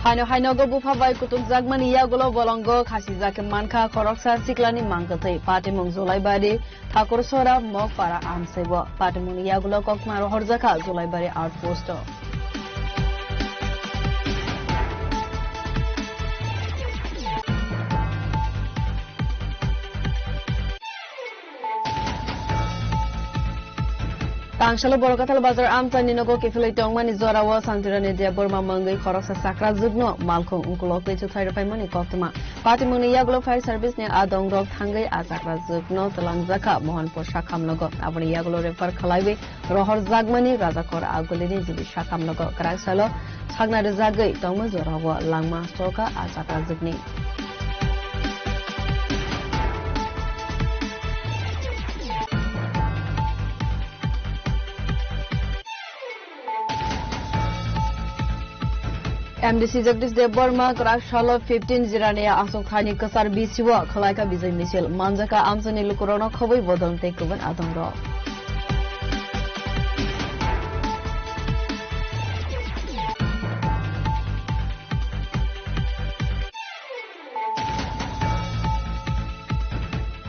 Haino hainogo bupha bai kutukjakmani yagulo bolongo khasijak khe mankha khoroksa siklani mangkwtwi. Patimung Julaibari Thakursora Mokpara amsaibo. Patimungni yagulo koktwma rohorjakha Julaibari outpost-o. Tangsalo Borokathal Bazar amchaini nogo kiphilwi tongmani jorao Santirani Debbarma mungwi khoroksa chakrajwkno malkhung ukulok tei chuthai rwphaimani koktwma. Patimungni yagulo fire service ni adongrok thangwi a chakrajwkno twlangjakha Mohanpur sakhamlogo. Aboni yagulo refer khlaiwi rohorjakmani Rajakor Agulini jibi sakhamlogo. Kwraksalo sakna rwjagwi tongma jorao langma sokha a chakrajwkni. M D C Jagdish Debbarma kwrak salo fifteen Jirani aswk thaini kwchar bisio khwlaikha Bijay Misil. Manjakha amchaini lukurokno khobwi bodol tei kwbwn adongrok.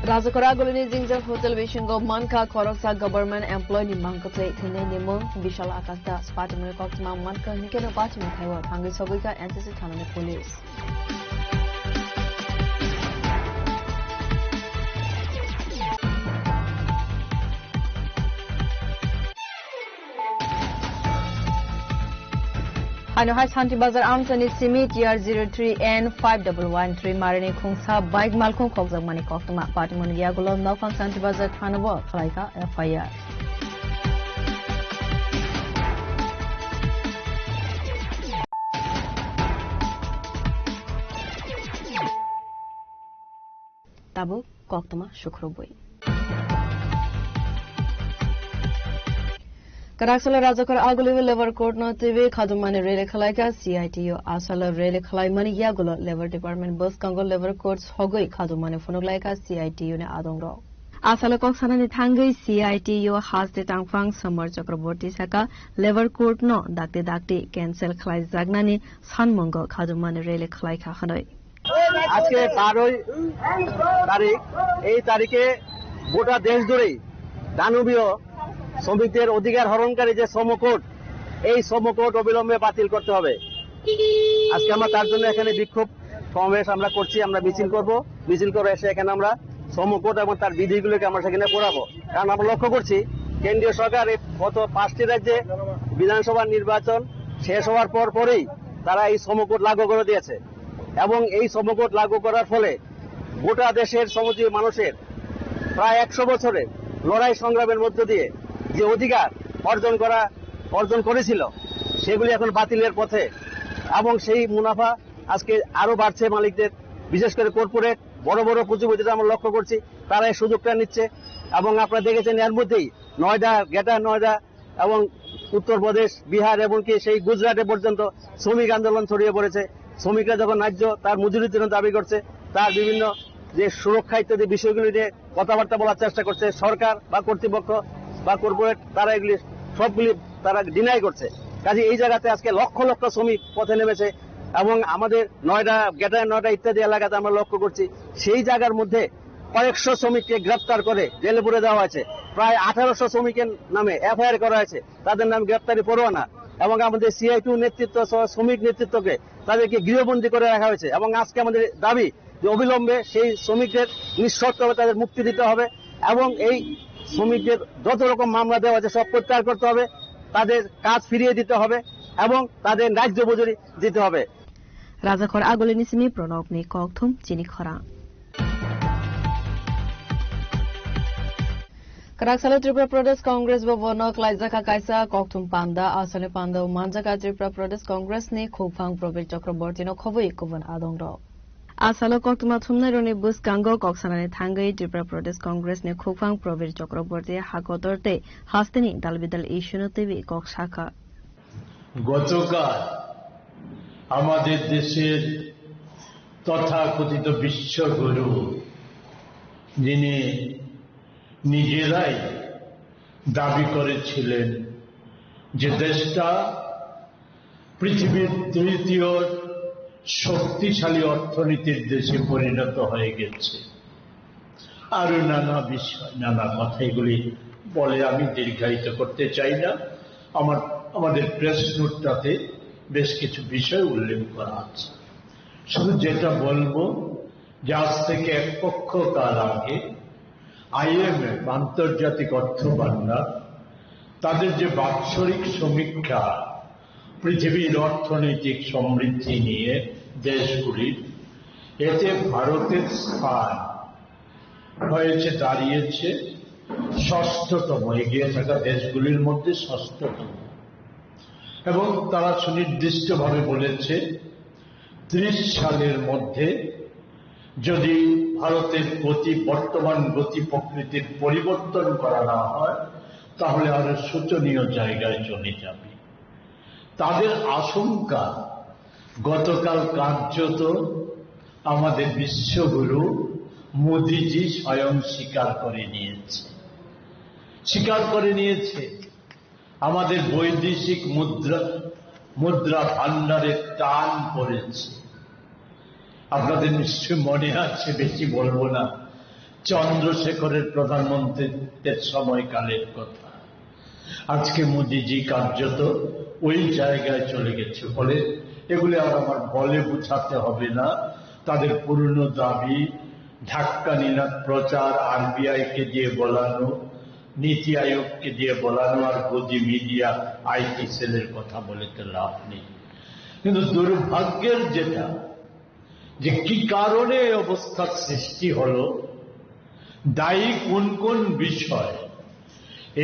Rajakora Agulini Jingjak Hotel bisingo mankha khoroksa government employee ni mangkwthwi thwinaini mung Bishal Akash Das. Patimungni koktwma mankha hinkhe no patimung thaio thangwi sogwikha N C C thanani police. Haino hai Santi Bazar amchani simi T R zero three N five double one three marini khungsa bike malkhung khokjakmani koktwma. Patimungni yagulo nokphang Santi Bazar thanao khlaikha F I R. Tabuk koktwma sukrubwi. Kwraksalo Rajakor Agulio Labour Court no twiwi khajumani rally khwlaikha C I T U. Asalo rally khwlaimani yagulo Labour Department bwskango Labour Court sogwi khajumani phunuklaikha C I T U ni adongrok. Asalo kok sanani thangwi C I T U haste tangphang Samar Chakraborty saka Labour Court no dakti dakti cancel khwlaijaknani sanmungo khajumani rally khwlaikha hwnwi. আজকে বারোই তারিখ, এই তারিখে গোটা দেশ জুড়েই দানবীয় শ্রমিকদের অধিকার হরণকারী যে শ্রম কোড, এই শ্রম কোড অবিলম্বে বাতিল করতে হবে। আজকে আমরা তার জন্য এখানে বিক্ষোভ সমাবেশ আমরা করছি, আমরা মিছিল করব, মিছিল করে এসে এখানে আমরা শ্রম কোড এবং তার বিধিগুলোকে আমরা সেখানে পড়াবো। কারণ আমরা লক্ষ্য করছি কেন্দ্রীয় সরকার এই গত পাঁচটি রাজ্যে বিধানসভা নির্বাচন শেষ হওয়ার পর পরেই তারা এই শ্রম কোড লাগু করে দিয়েছে এবং এই শ্রম কোড লাগু করার ফলে গোটা দেশের শ্রমজীবী মানুষের প্রায় একশো বছরের লড়াই সংগ্রামের মধ্য দিয়ে যে অধিকার অর্জন করা, অর্জন করেছিল, সেগুলি এখন বাতিলের পথে এবং সেই মুনাফা আজকে আরো বাড়ছে মালিকদের, বিশেষ করে কর্পোরেট বড় বড় পুঁজিপতিরা আমরা লক্ষ্য করছি, তারা এই সুযোগটা নিচ্ছে। এবং আপনারা দেখেছেন এর মধ্যেই নয়ডা, গ্রেটার নয়ডা এবং উত্তরপ্রদেশ, বিহার, এমনকি সেই গুজরাটে পর্যন্ত শ্রমিক আন্দোলন ছড়িয়ে পড়েছে। শ্রমিকরা যখন ন্যায্য তার মজুরির জন্য দাবি করছে, তার বিভিন্ন যে সুরক্ষা ইত্যাদি বিষয়গুলি নিয়ে কথাবার্তা বলার চেষ্টা করছে, সরকার বা কর্তৃপক্ষ বা কর্পোরেট তারা এগুলি সবগুলি তারা ডিনাই করছে। কাজে এই জায়গাতে আজকে লক্ষ লক্ষ শ্রমিক পথে নেমেছে এবং আমাদের নয়ডা, গ্রেটার নয়ডা ইত্যাদি এলাকাতে আমরা লক্ষ্য করছি, সেই জায়গার মধ্যে কয়েকশো শ্রমিককে গ্রেপ্তার করে জেলে পুরে দেওয়া হয়েছে। প্রায় আঠারোশো শ্রমিকের নামে এফআইআর করা হয়েছে, তাদের নামে গ্রেপ্তারি পরোয়ানা এবং আমাদের সিআইটিউ নেতৃত্ব সহ শ্রমিক নেতৃত্বকে তাদেরকে গৃহবন্দী করে রাখা হয়েছে। এবং আজকে আমাদের দাবি যে অবিলম্বে সেই শ্রমিকদের নিঃশর্তভাবে তাদের মুক্তি দিতে হবে এবং এই শ্রমিকদের যত রকম মামলা দেওয়া আছে সব প্রত্যাহার করতে হবে, তাদের কাজ ফিরিয়ে দিতে হবে এবং তাদের ন্যায্য মজুরি দিতে হবে। Rajakhor agulini simi Pranobni kokthum chini khorang. Kwrak salo Tripura Pradesh Congress Bhavan o klaijak kha kaisa kokthum panda. Asani panda o manjak kha Tripura Pradesh Congress ni khukphang Probir Chakraborty no khobwi kubun adong rok. Asalo koktwma thumnairokni bwskango kok sanani thangwi Tripura Pradesh Congress ni khukphang Probir Chakraborty hakotor tei hasteni dalbidal issue no twiwi kok sakha. গতকাল আমাদের দেশের তথাকথিত বিশ্বগুরু, যিনি নিজেরাই দাবি করেছিলেন যে দেশটা পৃথিবীর তৃতীয় শক্তিশালী অর্থনীতির দেশে পরিণত হয়ে গেছে। আরো নানা বিষয়, নানা কথা, এগুলি বলে আমি দীর্ঘায়িত করতে চাই না। আমার, আমাদের প্রেস নোটটাতে বেশ কিছু বিষয় উল্লেখ করা আছে। শুধু যেটা বলবো যে আজ থেকে এক পক্ষকাল আগে আইএমএফ, আন্তর্জাতিক অর্থ ভান্ডার, তাদের যে বাৎসরিক সমীক্ষা পৃথিবীর অর্থনৈতিক সমৃদ্ধি নিয়ে দেশগুলির, এতে ভারতের স্থান হয়েছে, দাঁড়িয়েছে ষষ্ঠতম, এগিয়ে থাকা দেশগুলির মধ্যে ষষ্ঠতম। এবং তারা সুনির্দিষ্টভাবে বলেছে, ত্রিশ সালের মধ্যে যদি ভারতের গতি, বর্তমান গতি প্রকৃতির পরিবর্তন করা না হয়, তাহলে আরো শোচনীয় জায়গায় চলে যাবে। তাদের আশঙ্কা গতকাল কার্যত আমাদের বিশ্বগুরু মোদিজি স্বয়ং স্বীকার করে নিয়েছে, স্বীকার করে নিয়েছে। আমাদের বৈদেশিক মুদ্রা, মুদ্রা ভাণ্ডারে টান পড়েছে। আপনাদের নিশ্চয় মনে আছে, বেশি বলবো না, চন্দ্রশেখরের প্রধানমন্ত্রীত্বের সময়কালের কথা। আজকে মোদিজি কার্যত ওই জায়গায় চলে গেছে। ফলে এগুলি আর আমার বলে বোঝাতে হবে না। তাদের পুরনো দাবি, ঢাক্কা নিনাদ প্রচার, আরবিআই কে দিয়ে বলানো, নীতি আয়োগকে দিয়ে বলানো আর গদি মিডিয়া আইটি সেলের কথা বলে তো লাভ নেই। কিন্তু দুর্ভাগ্যের যেটা, যে কি কারণে এই অবস্থার সৃষ্টি হলো, দায়ী কোন কোন বিষয়,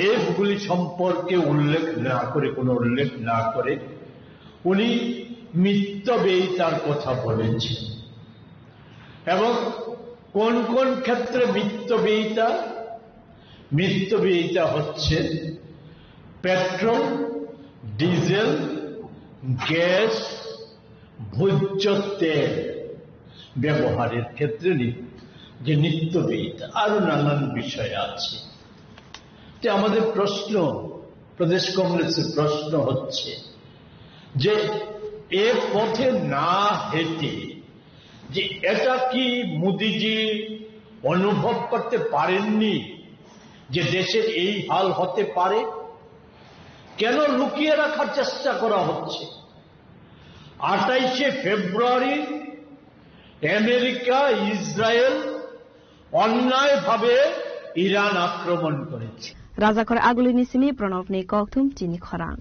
এগুলি সম্পর্কে উল্লেখ না করে, কোনো উল্লেখ না করে উনি মিতব্যয়িতার কথা বলেছেন। এবং কোন কোন ক্ষেত্রে মিতব্যয়িতা? মিতব্যয়িতা হচ্ছে পেট্রোল, ডিজেল, গ্যাস, ভোজ্য তেল ব্যবহারের ক্ষেত্রে নি-, যে নিত্যব্যয়িতা, আরো নানান বিষয় আছে। তো আমাদের প্রশ্ন, প্রদেশ কংগ্রেসের প্রশ্ন হচ্ছে যে এ পথে না হেঁটে, যে এটা কি মোদিজি অনুভব করতে পারেননি যে দেশের এই হাল হতে পারে? কেন লুকিয়ে রাখার চেষ্টা করা হচ্ছে? আঠাইশে ফেব্রুয়ারি আমেরিকা, ইসরায়েল অন্যায়ভাবে ইরান আক্রমণ করেছে। Rajakhor agulini simi Pranobni kokthum chini khorang.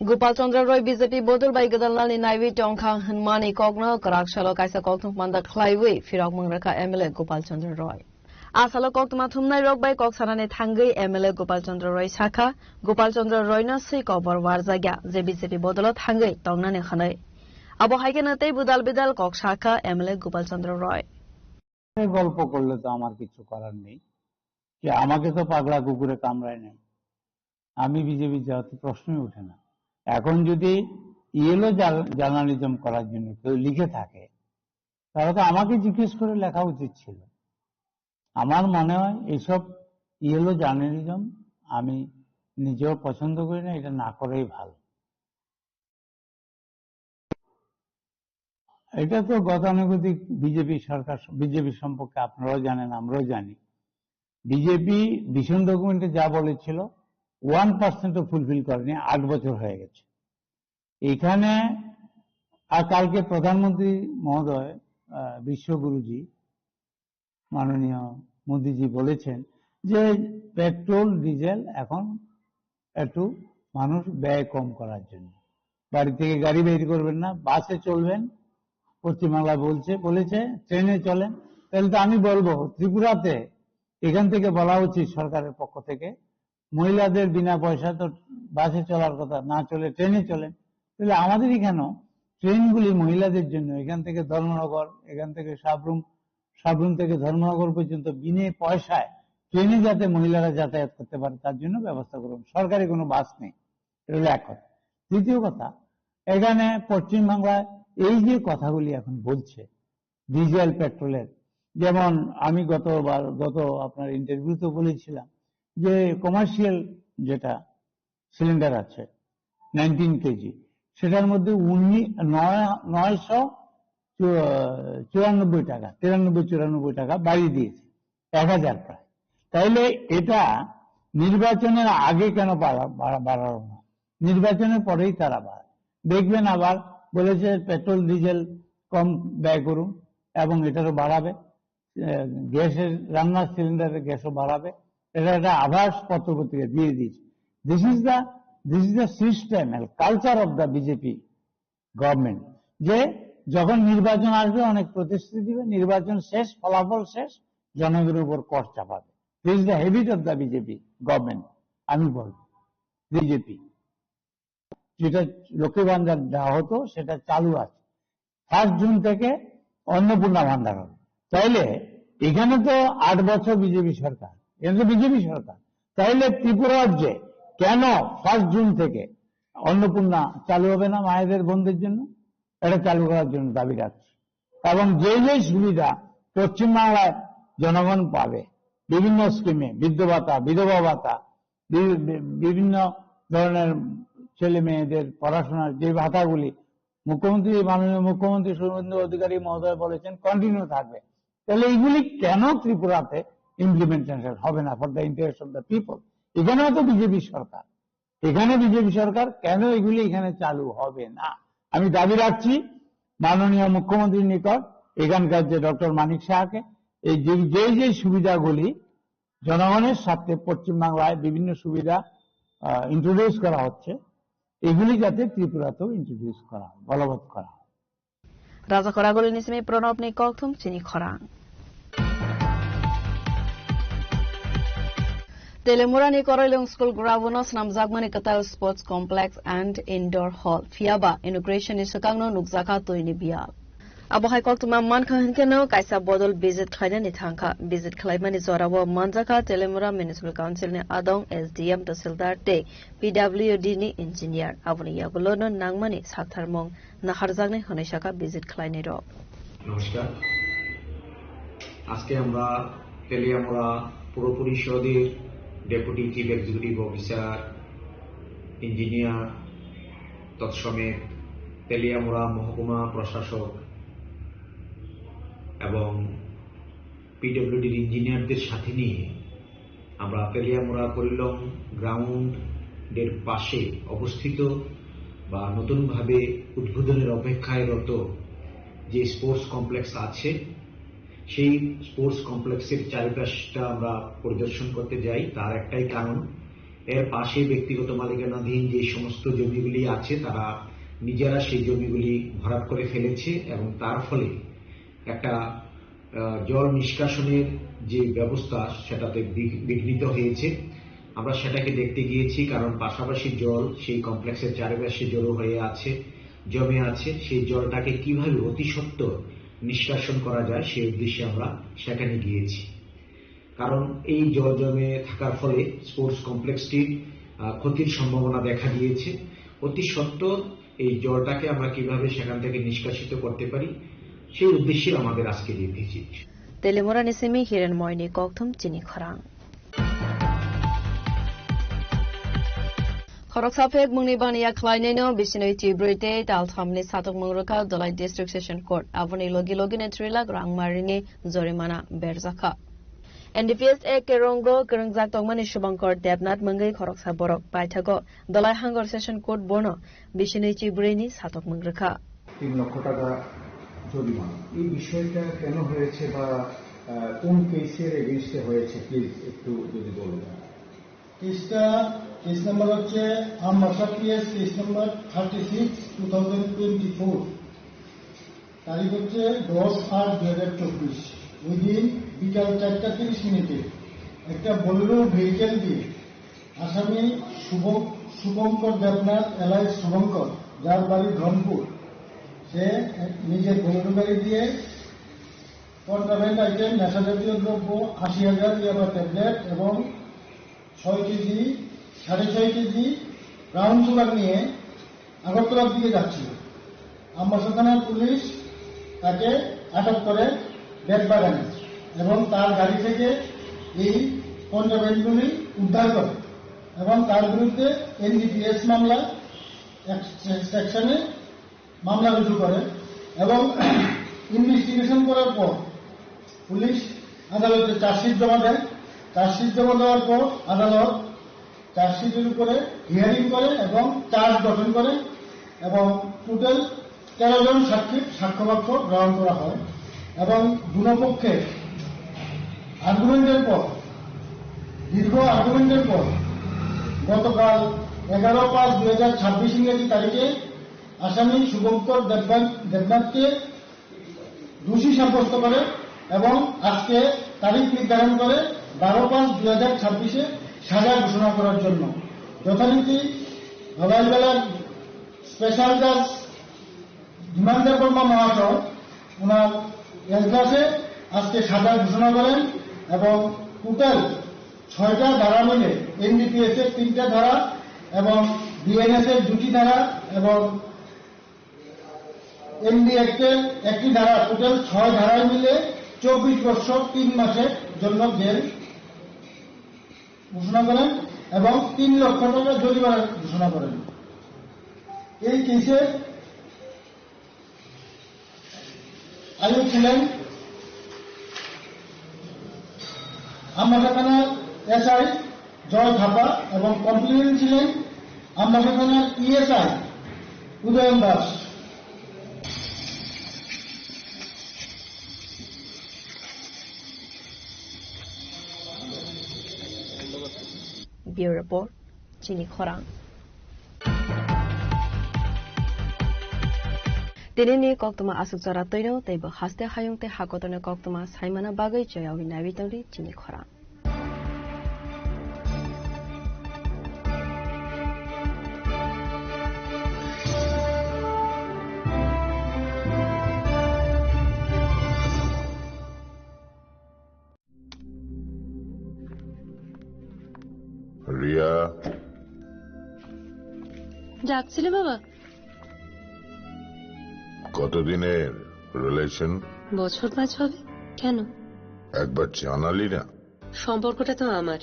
Gopal Chandra Roy B J P bodol bai gwdalnani naiwi tongkha hwnmani kokno kwrak salo kaisa koktwma panda khlaiwi phirokmung rwkha M L A Gopal Chandra Roy. A salo koktwma thumnai rok bai kok sanani thangwi M L A Gopal Chandra Roy sakha, Gopal Chandra Roy no swi kobor warjakya je B J P bodolo thangwi tongnani hwnwi. Abo hai kheno tei budal bidal kok sakha M L A Gopal Chandra Roy. এই গল্প করলে তো আমার কিছু করার নেই, যে আমাকে তো পাগলা কুকুরে কামড়ায় নাই, আমি বিজেপি যাওয়ার তো প্রশ্নই ওঠে না। এখন যদি ইয়েলো জার্নালিজম করার জন্য কেউ লিখে থাকে, তাহলে তো আমাকে জিজ্ঞেস করে লেখা উচিত ছিল। আমার মনে হয় এইসব ইয়েলো জার্নালিজম আমি নিজেও পছন্দ করি না, এটা না করাই ভালো। এটা তো গতানুগতিক বিজেপি সরকার, বিজেপি সম্পর্কে আপনারাও জানেন, আমরাও জানি। বিজেপি ভিশন ডকুমেন্টে যা বলেছিল, ওয়ান পার্সেন্টও ফুলফিল করেনি। আট বছর হয়ে গেছে। এখানে আর কালকে প্রধানমন্ত্রী মহোদয়, আহ, বিশ্বগুরুজি, মাননীয় মোদিজি বলেছেন যে পেট্রোল, ডিজেল এখন একটু মানুষ ব্যয় কম করার জন্য। বাড়ি থেকে গাড়ি বের করবেন না, বাসে চলবেন। পশ্চিমবাংলায় বলছে, বলেছে ট্রেনে চলেন। তাহলে তো আমি বলবো, ত্রিপুরাতে এখান থেকে বলা উচিত সরকারের পক্ষ থেকে, মহিলাদের বিনা পয়সা তো বাসে চলার কথা, না চলে ট্রেনে চলেন। তাহলে আমাদের এখানেও ট্রেনগুলি মহিলাদের জন্য, এখান থেকে ধর্মনগর, এখান থেকে সাবরুম, সাবরুম থেকে ধর্মনগর পর্যন্ত বিনা পয়সায় ট্রেনে যাতে মহিলারা যাতায়াত করতে পারে, তার জন্য ব্যবস্থা করুন। সরকারি কোনো বাস নেই, এটা হলো এক কথা। দ্বিতীয় কথা, এখানে পশ্চিমবাংলায় এই যে কথাগুলি এখন বলছে, ডিজেল পেট্রোলের, যেমন আমি গতবার, গত আপনার ইন্টারভিউতে বলেছিলাম যে কমার্শিয়াল যেটা সিলিন্ডার আছে নাইনটিন কেজি, সেটার মধ্যে উনিশ, নয়, নয়শো চু-, চুরানব্বই টাকা, তিরানব্বই চুরানব্বই টাকা বাড়িয়ে দিয়েছে, এক হাজার প্রায়। তাইলে এটা নির্বাচনের আগে কেন বাড়া-, বাড়া-, বাড়ালো না? নির্বাচনের পরেই তারা বাড়ায়। দেখবেন আবার বলেছে পেট্রোল ডিজেল কম ব্যয় করুন এবং এটারও বাড়াবে। আহ, গ্যাসের, রান্নার সিলিন্ডারের গ্যাসও বাড়াবে। এটা একটা আভাস পত্রপত্রিকা দিয়ে দিয়েছে। This is the, this is the system and culture of the B J P government, যে যখন নির্বাচন আসবে অনেক প্রতিশ্রুতি দিবে, নির্বাচন শেষ, ফলাফল শেষ, জনগণের উপর কর চাপাবে। This is the habit of the B J P government, আমি বলবো। বিজেপি যেটা লক্ষ্মী ভান্ডার দেওয়া হতো সেটা চালু আছে, ফার্স্ট জুন থেকে অন্নপূর্ণা ভান্ডার হবে। তাইলে এখানে তো আট বছর বিজেপি সরকার, এখানে তো বিজেপি সরকার, তাইলে ত্রিপুরা রাজ্যে কেন ফার্স্ট জুন থেকে অন্নপূর্ণা চালু হবে না মায়েদের বোনদের জন্য? এটা চালু করার জন্য দাবি রাখছি। এবং যে যে সুবিধা পশ্চিমবাংলায় জনগণ পাবে, বিভিন্ন স্কিমে, বৃদ্ধ ভাতা, বিধবা ভাতা, বি-, বি-, বিভিন্ন ধরনের ছেলে মেয়েদের পড়াশোনার যে ভাতাগুলি মুখ্যমন্ত্রী, মাননীয় মুখ্যমন্ত্রী শুভেন্দু অধিকারী মহোদয় বলেছেন কন্টিনিউ থাকবে, তাহলে এইগুলি কেন ত্রিপুরাতে ইমপ্লিমেন্টেশন হবে না for the interest of the people? এখানেও তো বিজেপি সরকার, এখানে বিজেপি সরকার, কেন এগুলি এখানে চালু হবে না? আমি দাবি রাখছি মাননীয় মুখ্যমন্ত্রীর নিকট, এখানকার যে ডক্টর মানিক সাহাকে, এই যে, যে যে সুবিধাগুলি জনগণের স্বার্থে পশ্চিমবাংলায় বিভিন্ন সুবিধা ইন্ট্রোডিউস করা হচ্ছে, এগুলি যাতে ত্রিপুরাতেও ইন্ট্রোডিউস করা হয়, বলবৎ করা হয়। Rajakhor Agulini simi Pranabni kokthum chini khorang. Telemurani Koroilung School ground-o swnamjakmani kwtal Sports Complex and Indoor Hall, phiyaba inauguration-ni swkangno nukjakha twini biyal. Abo hai koktwma mankha hinkhe no kaisa bodol visit khlainani thangkha. Visit khlaimani jorao manjakha Telemura Municipal Council-ni adong S D M, Tahsildar tei P W D-ni engineer. Aboni yagulo no nangmani saktharmung naharjaknai hwnwi sakha visit khlainairok. নমস্কার। আজকে আমরা তেলিয়ামুড়া পৌর পরিষদের deputy chief executive officer, engineer, তৎসমেত তেলিয়ামুড়া মহকুমা প্রশাসক এবং পিডব্লিউডির ইঞ্জিনিয়ারদের সাথে নিয়ে আমরা তেলিয়ামুড়া করিলং গ্রাউন্ডের পাশে অবস্থিত বা নতুনভাবে উদ্বোধনের অপেক্ষায় রত যে স্পোর্টস কমপ্লেক্স আছে, সেই স্পোর্টস কমপ্লেক্সের চারিপাশটা আমরা পরিদর্শন করতে যাই। তার একটাই কারণ, এর পাশে ব্যক্তিগত মালিকানাধীন যে সমস্ত জমিগুলি আছে, তারা নিজেরা সেই জমিগুলি ভরাট করে ফেলেছে এবং তার ফলে একটা, আহ, জল নিষ্কাশনের যে ব্যবস্থা, সেটাতে বিঘ-, বিঘ্নিত হয়েছে। আমরা সেটাকে দেখতে গিয়েছি, কারণ পাশাপাশি জল সেই কমপ্লেক্সের চারিপাশে জড়ো হয়ে আছে, জমে আছে। সেই জলটাকে কিভাবে অতি সত্বর নিষ্কাশন করা যায়, সেই উদ্দেশ্যে আমরা সেখানে গিয়েছি। কারণ এই জল জমে থাকার ফলে স্পোর্টস কমপ্লেক্সটির, আহ, ক্ষতির সম্ভাবনা দেখা দিয়েছে। অতি সত্বর এই জলটাকে আমরা কিভাবে সেখান থেকে নিষ্কাশিত করতে পারি, সেই উদ্দেশ্যে আমাদের আজকের এই visit. Telemorani simi Hiren Moini kokthum chini khorang. Khoroksa phek mungni baniya khlainaino bisinoi chibroi tei talthamni satok mung rwkha Dholai District Session Court. Aboni logi logino three lakh rang marini jorimana berjakha. N D P S Act kerongo kwrwngjak tongmani Subhankar Debnath mungwi khoroksa borok paithago Dholai Hangor Session Court bono bisinoi chibroi ni satok mung rwkha. তিন লক্ষ টাকা জরিমানা। এই বিষয়টা কেন হয়েছে বা, আহ, কোন কেসের এগেইনস্টে হয়েছে, প্লিজ একটু যদি বলবেন। কেসটা, কেস নাম্বার হচ্ছে Ambassa PS, case number thirty six, two thousand twenty four. তারিখ হচ্ছে দশ আট দুই হাজার চব্বিশ। ওই দিন বিকাল চারটা তিরিশ মিনিটে একটা বোলেরো ভেহিকেল দিয়ে আসামি শুভ-, শুভঙ্কর দেবনাথ alias শুভঙ্কর, যার বাড়ি ধনপুর, সে নিজের বোলেরো গাড়ি দিয়ে কন্ট্রাব্যান্ড আইটেম নেশা জাতীয় দ্রব্য আশি হাজার ইয়াবা ট্যাবলেট এবং ছয় কেজি, সাড়ে ছয় কেজি ব্রাউন সুগার নিয়ে আগরতলার দিকে যাচ্ছিল। আমবাসা থানার পুলিশ তাকে আটক করে বেতবাগানে এবং তার গাড়ি থেকে এই কন্ট্রাব্যান্ডগুলি উদ্ধার করে এবং তার বিরুদ্ধে এনডিপিএস মামলা এক সে-, সেকশনে মামলা রুজু করে এবং ইনভেস্টিগেশন করার পর পুলিশ আদালতে চার্জশিট জমা দেয়। চার্জশিট জমা দেওয়ার পর আদালত চার্জশিটের উপরে হিয়ারিং করে এবং চার্জ গঠন করে এবং টোটাল তেরো জন সাক্ষীর সাক্ষ্যবাক্য গ্রহণ করা হয় এবং দুনো পক্ষের আর্গুমেন্টের পর, দীর্ঘ আর্গুমেন্টের পর গতকাল এগারো পাঁচ দুই হাজার ছাব্বিশ ইংরেজি তারিখে আসামি শুভঙ্কর দেবনাথ, দেবনাথকে দোষী সাব্যস্ত করে এবং আজকে তারিখ নির্ধারণ করে বারো পাঁচ দুই হাজার ছাব্বিশে সাজা ঘোষণা করার জন্য। যথারীতি ধলাই জেলার স্পেশাল জাজ বিমান দেববর্মা মহাশয় ওনার এজলাসে আজকে সাজা ঘোষণা করেন এবং টোটাল ছয়টা ধারা মিলে, এনডিপিএস এর তিনটা ধারা এবং বিএনএস এর দুটি ধারা এবং এমডি অ্যাক্টের একটি ধারা, টোটাল ছয় ধারায় মিলে চব্বিশ বছর তিন মাসের জন্য জেল ঘোষণা করেন এবং তিন লক্ষ টাকা জরিমানা ঘোষণা করেন। এই কেসের আয়ু ছিলেন আমবাসা থানার এসআই জয় থাপা এবং কমপ্লেইন ছিলেন আমবাসা থানার ESI Udayan Das. Bureau Report, Chini Khorang. Tinini koktwma aswk jora twino tei bo haste hayung tei hakotorni koktwma saimana bagwi choyawi naiwi tongdi chini khorang. Riya. ডাকছিলে বাবা? কতদিনের রিলেশন? বছর পাঁচ হবে। কেন? একবার জানালি না। সম্পর্কটা তো আমার,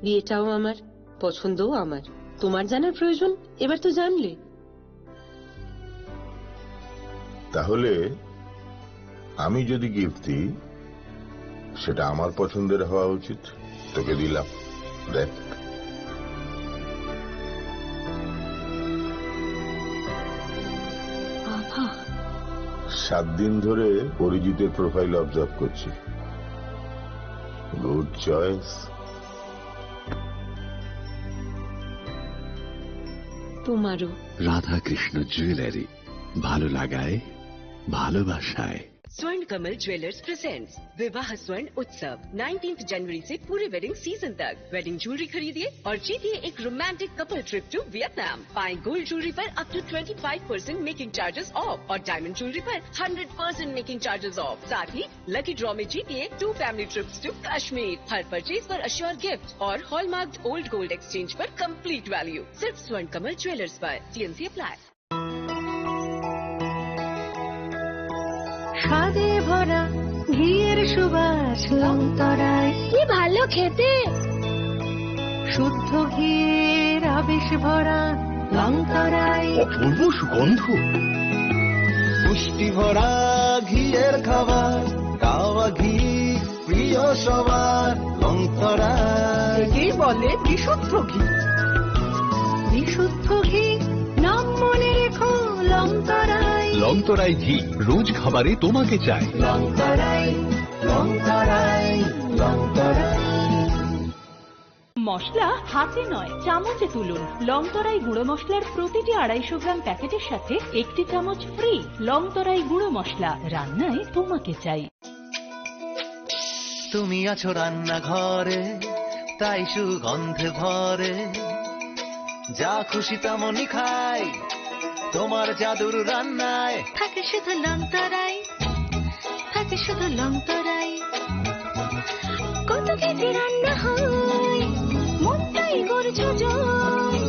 বিয়েটাও আমার, পছন্দও আমার। তোমার জানার প্রয়োজন? এবার তো জানলে। তাহলে আমি যদি গিফট দিই, সেটা আমার পছন্দের হওয়া উচিত। তোকে দিলাম, দেখ। বাবা। সাত দিন ধরে অরিজিতের প্রোফাইল অবজার্ভ করছি। Good choice. তোমারও। রাধাকৃষ্ণ জুয়েলারি, ভালো লাগায়, ভালোবাসায়। स्वर्ण कमल ज्वेलर्स प्रेजेंट्स विवाह स्वर्ण उत्सव नाइनटीन्थ जनवरी से पूरे वेडिंग सीजन तक। वेडिंग ज्वेलरी खरीदिए और जीतिए एक romantic couple trip to Vietnam. पाएं गोल्ड ज्वेलरी पर up to twenty five percent making charges off और डायमंड ज्वेलरी पर hundred percent making charges off. साथ ही लकी ड्रॉ में जीतिए two family trips to Kashmir. हर परचेज पर अश्योर गिफ्ट और हॉलमार्क्ड ओल्ड गोल्ड एक्सचेंज पर कंप्लीट वैल्यू। सिर्फ स्वर्ण कमल ज्वेलर्स पर। TMC apply. স্বাদে ভরা ঘিয়ের সুবাস লংতরায়। কি ভালো খেতে। শুদ্ধ ঘিয়ের আবেশ ভরা লংতরায়। অপূর্ব সুগন্ধ। পুষ্টি ভরা ঘিয়ের খাবার, গাওয়া ঘি প্রিয় সবার, লংতরায়। একেই বলে বিশুদ্ধ ঘি। বিশুদ্ধ ঘি, নাম মনে রেখো, লংতরায়। লংতরায় ঘি, রোজ খাবারে তোমাকে চাই। লংতরায়, লংতরায়, লংতরায়। মশলা হাতে নয়, চামচে তুলুন। লংতরাই গুঁড়ো মশলার প্রতিটি আড়াইশো গ্রাম প্যাকেটের সাথে একটি চামচ ফ্রি। লংতরাই গুঁড়ো মশলা, রান্নায় তোমাকে চাই। তুমি আছো রান্নাঘরে, তাই সুগন্ধে ভরে। যা খুশি তেমনই খাই, তোমার জাদুর রান্নায়। থাকে শুধু লংতরাই, থাকে শুধু লংতরাই। কত কেজি রান্না হয়, মনটাই করছো জয়।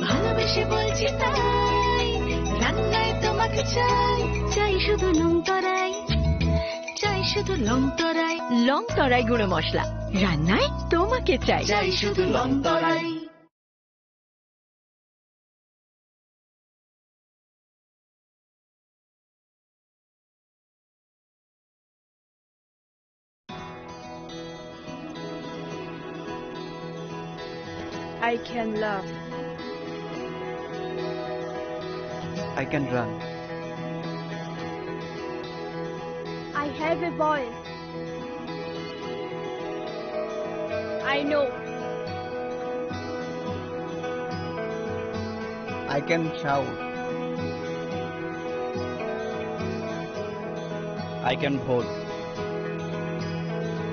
ভালোবেসে বলছি তাই, রান্নায় তোমাকে চাই, চাই শুধু লংতরাই। চাই শুধু লংতরাই, লংতরাই গুঁড়ো মশলা, রান্নায় তোমাকে চাই। চাই শুধু লংতরাই। I can laugh. I can run. I have a voice. I know. I can shout. I can vote.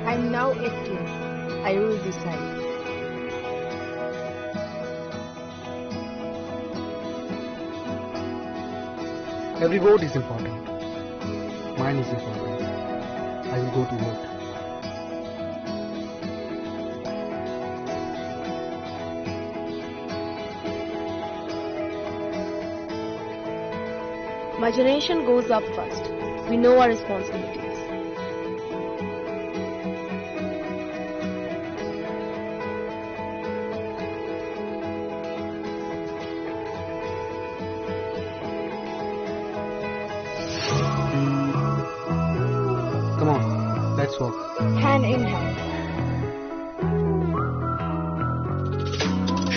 I'm now eighteen. I will decide. Every vote is important. Mine is important. I will go to vote. My generation goes up first. We know our responsibilities. Come on, let's walk. Hand in hand.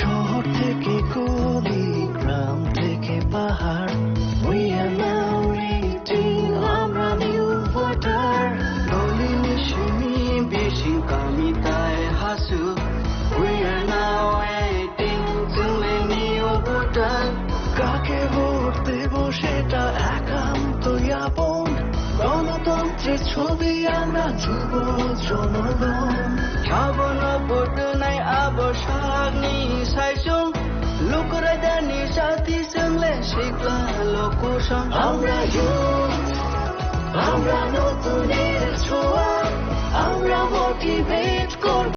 শহর থেকে গলি, গ্রাম থেকে পাহাড়, we are now eighteen, আমরা new voter. গলি মিশনি বেশি কামি তাই Hasu, we are now eighteen, তুমি নিউ ভোটার। কাকে ভোট দেব সেটা একান্ত আপন, গণতন্ত্রের ছবি আমরা যুব জনগণ। Habano photo nai abo sakni saisung, lukuradani sati sengle sikla lokusong. আমরা youth, আমরা নতুনের ছোঁয়া, আমরা মোটিভেট করব